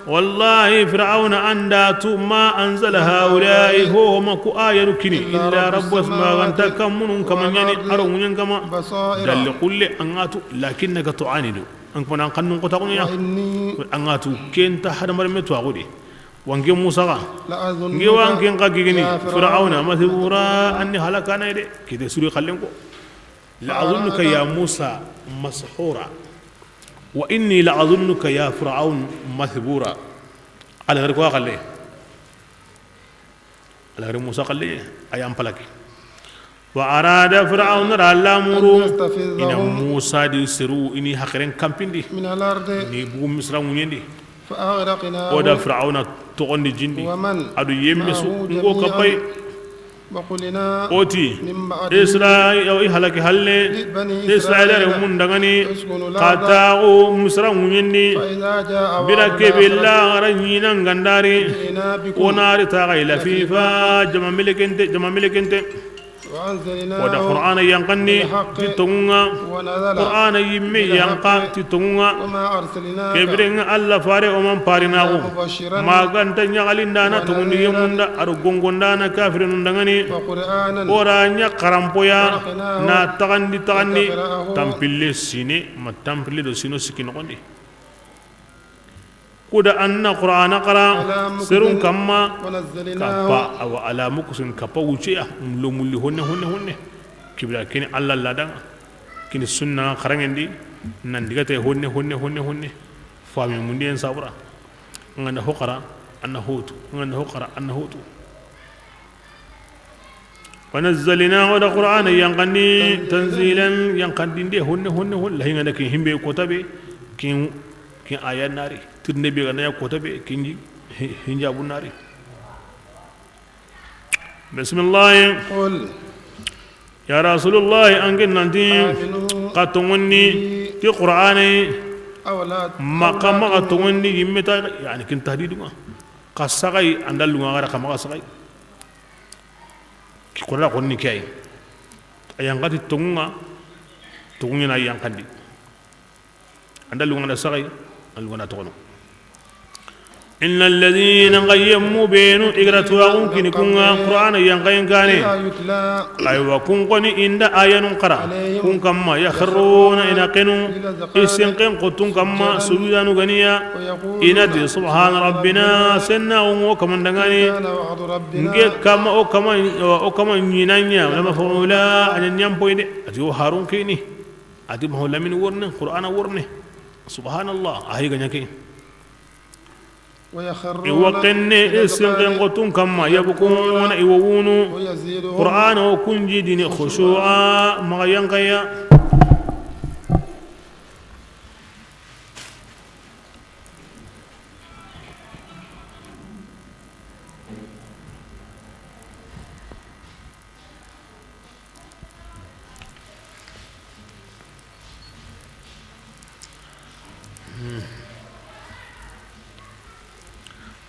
Wallahi Fir'auna anda tu ma anzala haula'i, ho ma ku ayanu kini, illa rabbus, ma ganta kamunun kama ɲani, aro ŋuɲen kama. Dalli kulle an ga tu, lakinnaka tu'anidu. An kona an kannun kota kunya. An ga tu kenta hadamar me to agudi. Wanke Musa ga. Nge wanke nka gigini Fir'auna masbura, anni halakana de. Kite suri xallen ko. La azunnuka ya Musa mashura. Wa inni la azunnuka ya Fir'aun masbura. Ala gar ko xalle. Ala gar Musa xalle, ayan palaki. Wa arada Fir'auna ra lamuru. Ina Musa di seru ini hakiren kampindi. Ni bugu Misra ŋuɲendi. O da Fir'auna toxondi jindi. Adu yemme su ngo kapay. O ti Israila, i halaki halle. Israila remun dangani, xa taxu Misra ŋuɲendi. Bira kebe la gara ɲina ngandari. O nari taxa ila fifa, jama melekente, jama melekente. O da Qur'ana yanqandi ti tonŋunŋa. Qur'ana yimme yanqa ti tonŋunŋa. Kebirenŋa Alla fare o man parinaxu. Maganta ɲaxalindana tonŋundi yemunda, aro gongondana kafirinun dangani. O ra ɲa xaranpoya na taxandi taxandi. Tampille sine ma tampille do sino sikki noxondi. Kuda anna Qur'ana xara serun kamma, kappa awa alamu kusun kappa wuceya, lo mulli honne honne honne. Kibira kini Alla ladanŋa, kini sunna xaranŋendi, nan digate honne honne honne honne. Fami mundiyen sabura. Nganda ho xara anna hotu, nganda ho xara anna hotu. Wa nazzalna, o da Qur'ana yanqandi, tanzilan, yanqandinde honne honne honne. Lahi ngana kin himbe kotabe, kin, kin aya nari. Tirnde be gana ya kotabe, kin hinjabu nari. Bismillah. Ya Rasulullah, an ken nanti, xa tonŋonni ti Qur'ana, maxa maxa tonŋonni yimme ta, yani kin tahdidunŋa. Xa saxay andalunŋa gara xa maxa saxay. Ki Qur'ana xonni ke ay. A yanqati toŋun ŋa, toŋun ɲa na a yanqandi. An da lungana saxay, an lungana toxono. Inna alladhina, xa yemmu benu i ga ra tuwaxun kini kun ŋa Qur'ana yanqayen kaane. Aywa, kun xoni i nda ayanun xara kun kanma, yakhruna, i na xenu i sinqen xottun kanma, sujudanu ga ni ya. I na ti subhana rabbina, sennaxu ŋo kaman danŋani. Nke kama o kama, o kama ɲinanya, la maf'ula, a ɲa ɲampoy de. A ti o harun kini. A ti Mahu Lamini worne, Qur'ana worne. Subhanallah, a hay ga ɲa ke. I wa xenne i sinqen xottun kanma, yabkuna, i wa wunu. Qur'ana o kun jidini khushu'a, maxa yanqaya.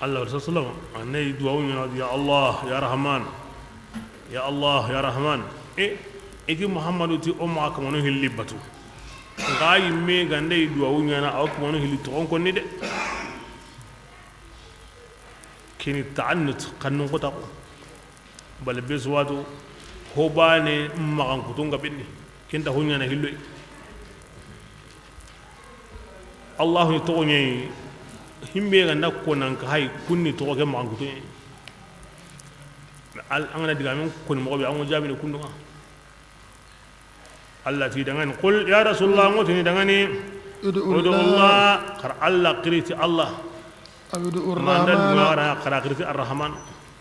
Allah wa sallam, a na yi duwawu ɲaana, ya Allah, ya Rahman, ya Allah, ya Rahman. E, i ti Muhammadu ti o maxa kamanu hilli batu. Nxa yimme ga nda yi duwawu ɲaana, a wa kamanu hilli toxon konni de. Kini ta'annut, xannun xota ko. Bala be su wa tu, ho baane maxankutun ga benni. Ken nta ho ɲaana hilloy. Allahu ni toxo ɲa yi, himbe ga nda ko nan ka hay, kun ni toxo ke maxankutun ɲa yi. Al, an ga na digamen koni moxo be, an ŋo jaabini kundu ŋa. Allah ti danŋani, qul, ya Rasulullah, ŋo tini danŋani, ud'u Allah, xa ra Allah xiri ti Allah. Aw ud'u Rahman. Xa ra xiri ti Arrahman.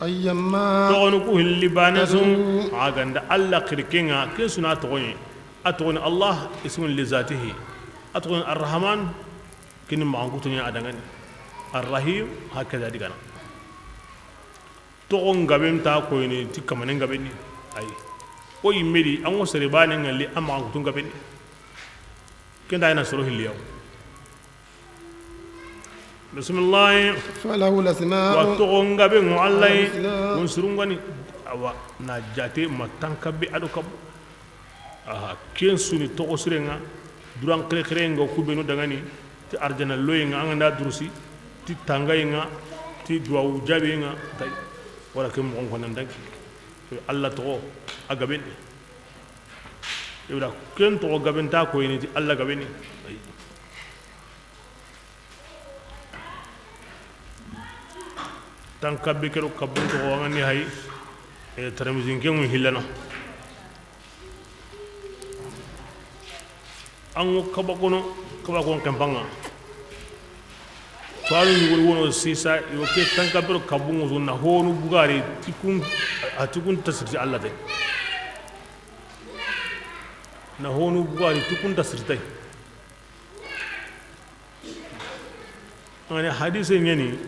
Ayyamma. Toxonu ku hilli baane su, a ga nda Allah xiri ke ŋa, ke su na toxo ɲi. A toxo ni Allah, ismun li zatihi. A toxo ni Arrahman, kini maxankutun ɲa a danŋani. Arrahim, hakada digana. Toxon gaben nta koyini ti kamanen gaben ni. Ayi. O yimme di, an ŋo sere baane ŋa li, a maxankutun gaben ni. Ken nta a yi na soro hilli ya. Bismillahi. Falahu lasma'u. Wa toxon gaben ŋo Allah yi. Kun surungani. Awa, na jaate ma tankabe a do kabu. Aha, ken su ni toxo siren ŋa, duran xirexire ŋa, ku benu danŋani, ti arjana loye ŋa, an ga nda durusi, ti tangaye ŋa, ti duwawu jaabe ŋa, tay. Wala ken moxon ko nan dangi. Allah toxo, a gaben ni. Ibra, ken toxo gaben nta koyini ti Allah gaben ni. Ay. Tankabe ke do kabun toxo, an ga ni hay, e, Tirmizi ke ŋu hillana. An ŋo kaba kono, kaba kono kempa ŋa. Tuwaanu ɲi wori wono sisa, i wo ke tankabe do kabun ŋo su na honu bugari ti kun, a ti kun ta siri ti Allah te. Na honu bugari ti kun ta siri tay. An ga ni hadise ɲa ni,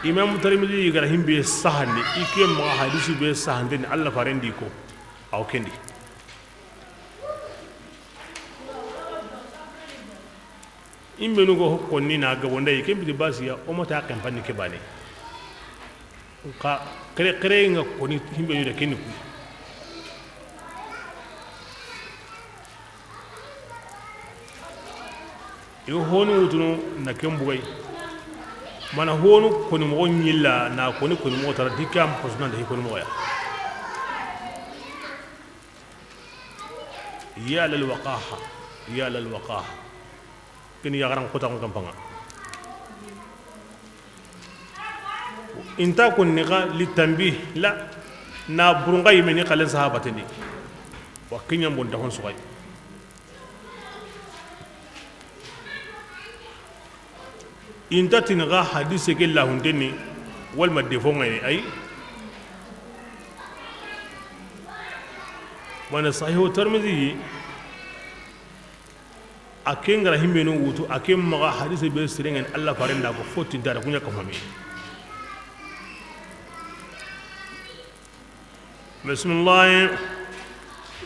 Imam Tirmizi ga ra himbe sahandi, i ke maxa hadisi be sahandi ni Allah faren di ko, aw ken di. Imbenu go konni na gabo nda yi, ken biti basiya, o ma ta kempa ni ke baane. Nxa xirexire ŋa koni himbe ɲi da ken ni ku. Yo honu wutunu na ken bugay. Mana honu koni moxo ɲilla na koni, koni moxo tara dikka am posna da koni moxo ya. Ya lal waqaha, ya lal waqaha. Ken yaxaran xota xo kampa ŋa. I nta konni xa li tanbih la, na burunxa yimme ni xalen sahabaten di. Wa ken ɲa n bon ta hon suxay. I nta tini xa hadise ke lahunten ni, walma defo ŋa ni, ay. Wala Sahihu Tirmizi yi. A ke ŋa ra himbenu wutu, a ke maxa hadise be siren ŋa ni, Allah faren da ko fo ti nta da ku ɲa ka fami. Bismillahi.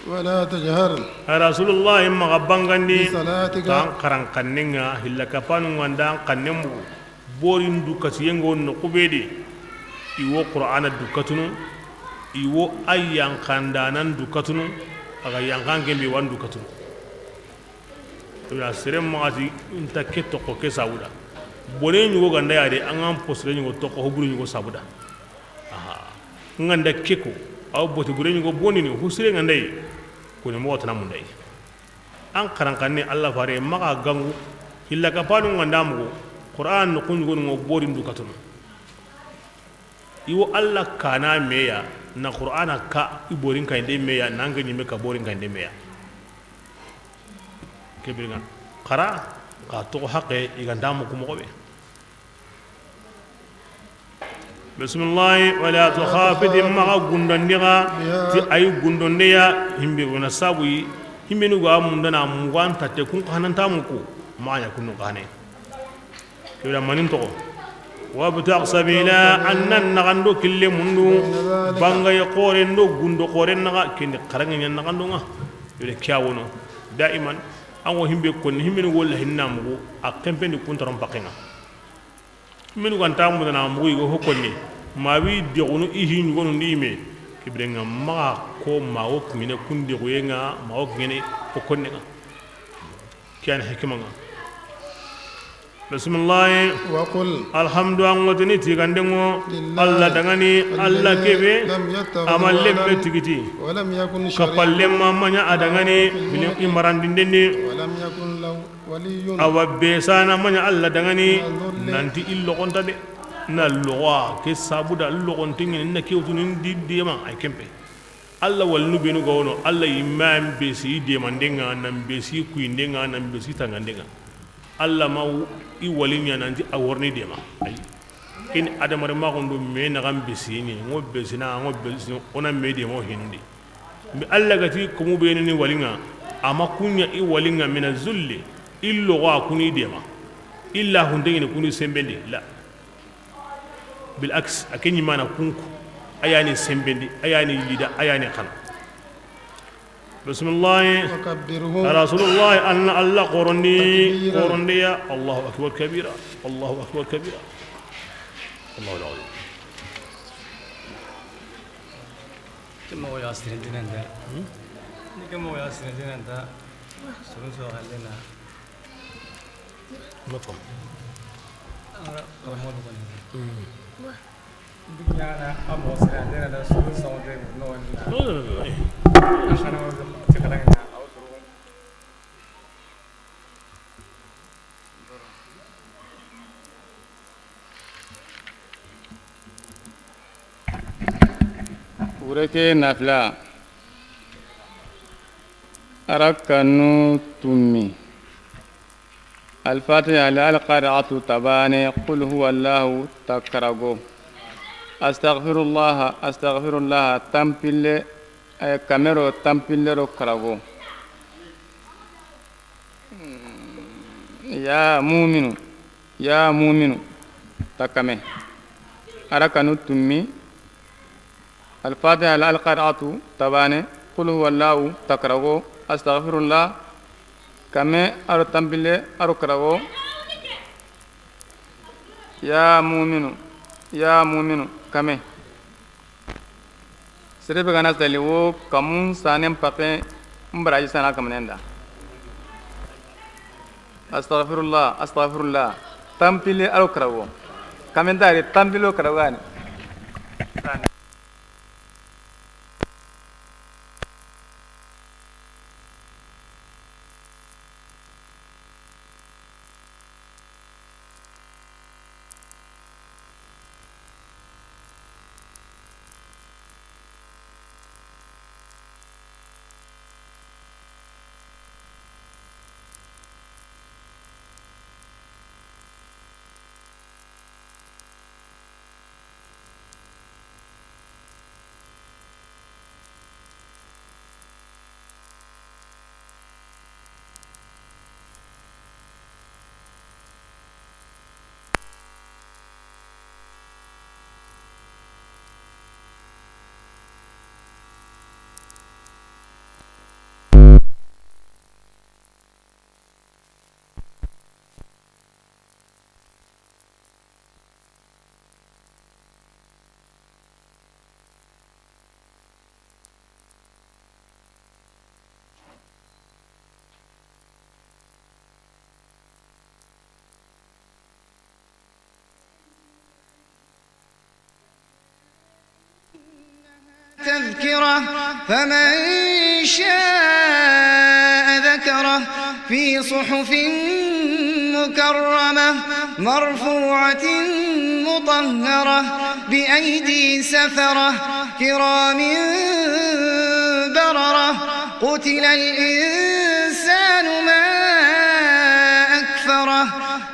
Wala tajhar. Rasulullahi, maxa bangandi. Bisalatika. Tan xaran xannen ŋa, hilla kapanu ŋa nda xannen bugu. Borin du katiyen ŋa wo noxu be di, i wo Qur'ana du katunu, i wo ayyan xandanan du katunu, A ga yanqan ken bi, wa an du katunu. Ila sere maxa ti, n ta ke toxo ke sabuda. Bone ɲugo ga nda ya de, an ga n posere ɲugo toxo, ho buru ɲugo sabuda. Aha. N ga nda ke ko, a wa boti bure ɲugo bonini, ho sire n ga nda yi. Koni moxo tana munda yi. An xaranxanne, Alla fare maxa gangu. Hilla kapanu n ga nda mugu, Qur'an noxu ɲugonu ŋa, bori n du katunu. I wo Alla kana me ya, na Qur'ana ka, i borin kayinde me ya, na n ga ɲimme ka borin kayinde me ya. Ke biren ŋa, xara, xa toxo haqe, i ga nta mugu moxo be. Bismillahi, wala tukhafit, maxa gundandi xa, ti ay gundonde ya, himbe wona sabu yi, himbe nu ga mundana mugan tatte kun xananta muku, maxa ɲa kunu xane. Kewda manin toxo. Wabtaq sabila, an na naxando kille mundu, bangaye xoren do gundo xoren naxa, kendi xaranŋe ɲa naxando ŋa. Kewda ke ya wono. Daiman, an wo himbe konni, himbe ni wolla hinna mugu, a kempendi kuntaron pakenga. Himbe ni ganta mundana mugu, i ga ho konni, ma wi dexunu i hi ɲugonu ndi me. Ke biren ŋa maxa ko ma wo kungene kun dexuye ŋa, ma wo kungene ho konne ŋa. Ke ya ni hikima ŋa. Bismillahi. Wa qul. Alhamdu, an ŋotini tigande ŋo. Lillahi. Alla dangani, alladhi, alla kebe, lam yattakhidh, ama lemme, walada, tigiti. Wa lam yakun, kapallemma, maɲa a dangani, fil mulki, mine i marandindenni. Wa lam yakun lahu waliyyun. Awa besana maɲa Alla dangani, min adh-dhulli, nanti illo gonta de. Na lowa ke sabuda, illo gontingini, na kewtuni ndi dema, ay kempe. Alla walinu benu ga wono, Alla yimma n besi demandenga, nan besi kuindenga, nan besi tangandenga. Alla ma i walinya nanti a worni dema. Ay. Ken adamare ma gondo me na gam besini, ngo besina, ngo besini, ona me dema o hinundi. Mbi Alla gati ko mu benu ni walinga, ama kunya i walinga mina zulli, illo wa kuni dema. Illa hundengini kuni sembendi, la. Bil aks, a ke ɲimana kunku, a yani sembendi, a yani yida, a yani xana. Bismillahi. Wa kabbirhu. Rasulullahi, an na Alla xorondi, takbira, xorondiya. Allahu akbar kabira. Allahu akbar kabira. Allahu akbar. Ke moxo ya sirintinen da. Hmm? Ni ke moxo ya sirintinen da. Soro so halena. Makam. Ara, ara mo ko ni. Hmm. Dunyana amo sira dena da suru sawo de no wala. No, no, no, no. Asana wala ti kala na aw suru. Wure ke nafila. Arakanu tummi. Alfatiha, al-, alqari'atu tabane, qul huwa Allahu takarago. Astaghfirullah, astaghfirullah, tampille, eh, kamero tampille ro karago. Ya muminu, ya muminu, takame. Arakanu tummi. Alfatiha, al-, alqari'atu tabane, qul huwa Allahu takarago, astaghfirullah, kame aro tampille aro karago. Ya muminu, ya muminu, kame. Sere be gana sali wo kamun sanen pape mbaraji sana kamanen da. Astaghfirullah, astaghfirullah. Tampile aro karago. Kamen dari tampilo karago ani. تذكرة، فمن شاء ذكره في صحف مكرمة مرفوعة مطهرة بأيدي سفرة كرام بررة. قتل الإنسان ما أكفره.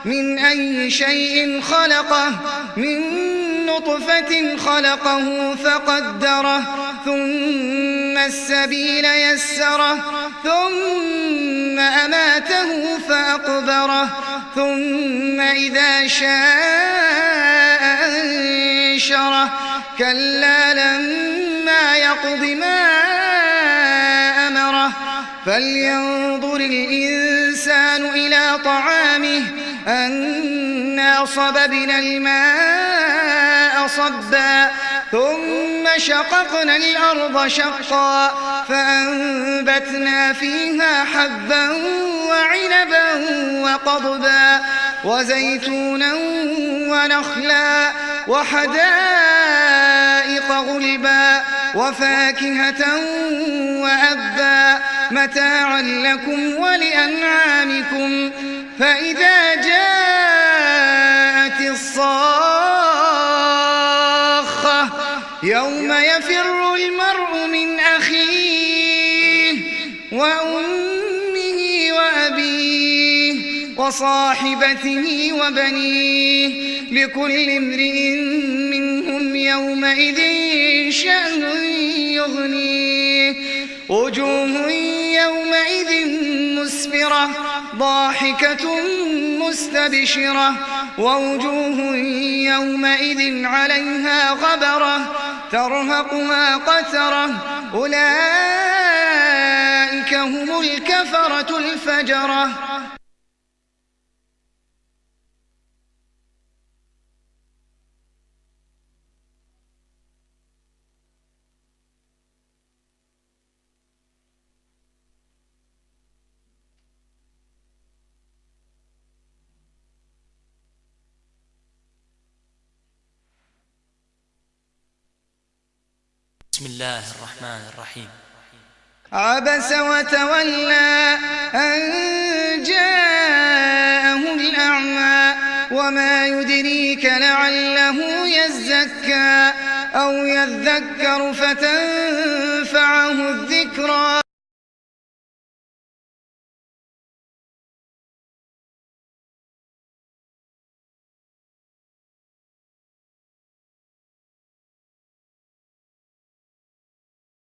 من أي شيء خلقه؟ من نطفة خلقه فقدره، ثم السبيل يسره، ثم أماته فأقبره، ثم إذا شاء أنشره. كلا لما يقض ما أمره. فلينظر الإنسان إلى طعامه أنا صببنا الماء صبا ثم شققنا الأرض شقا فأنبتنا فيها حبا وعنبا وقضبا وزيتونا ونخلا وحدائق غلبا وفاكهة وأبا متاعا لكم ولأنعامكم. فإذا جاءت الصاخة يوم يفر المرء من أخيه وأمه وأبيه وصاحبته وبنيه لكل امرئ منهم يومئذ شأن يغنيه. وجوه يومئذ مسفرة ضاحكة مستبشرة ووجوه يومئذ عليها غبرة ترهقها قترة. أولئك هم الكفرة الفجرة. بسم الله الرحمن الرحيم. عبس وتولى أن جاءه الأعمى وما يدريك لعله يزكى أو يذكر فتنفعه الذكرى.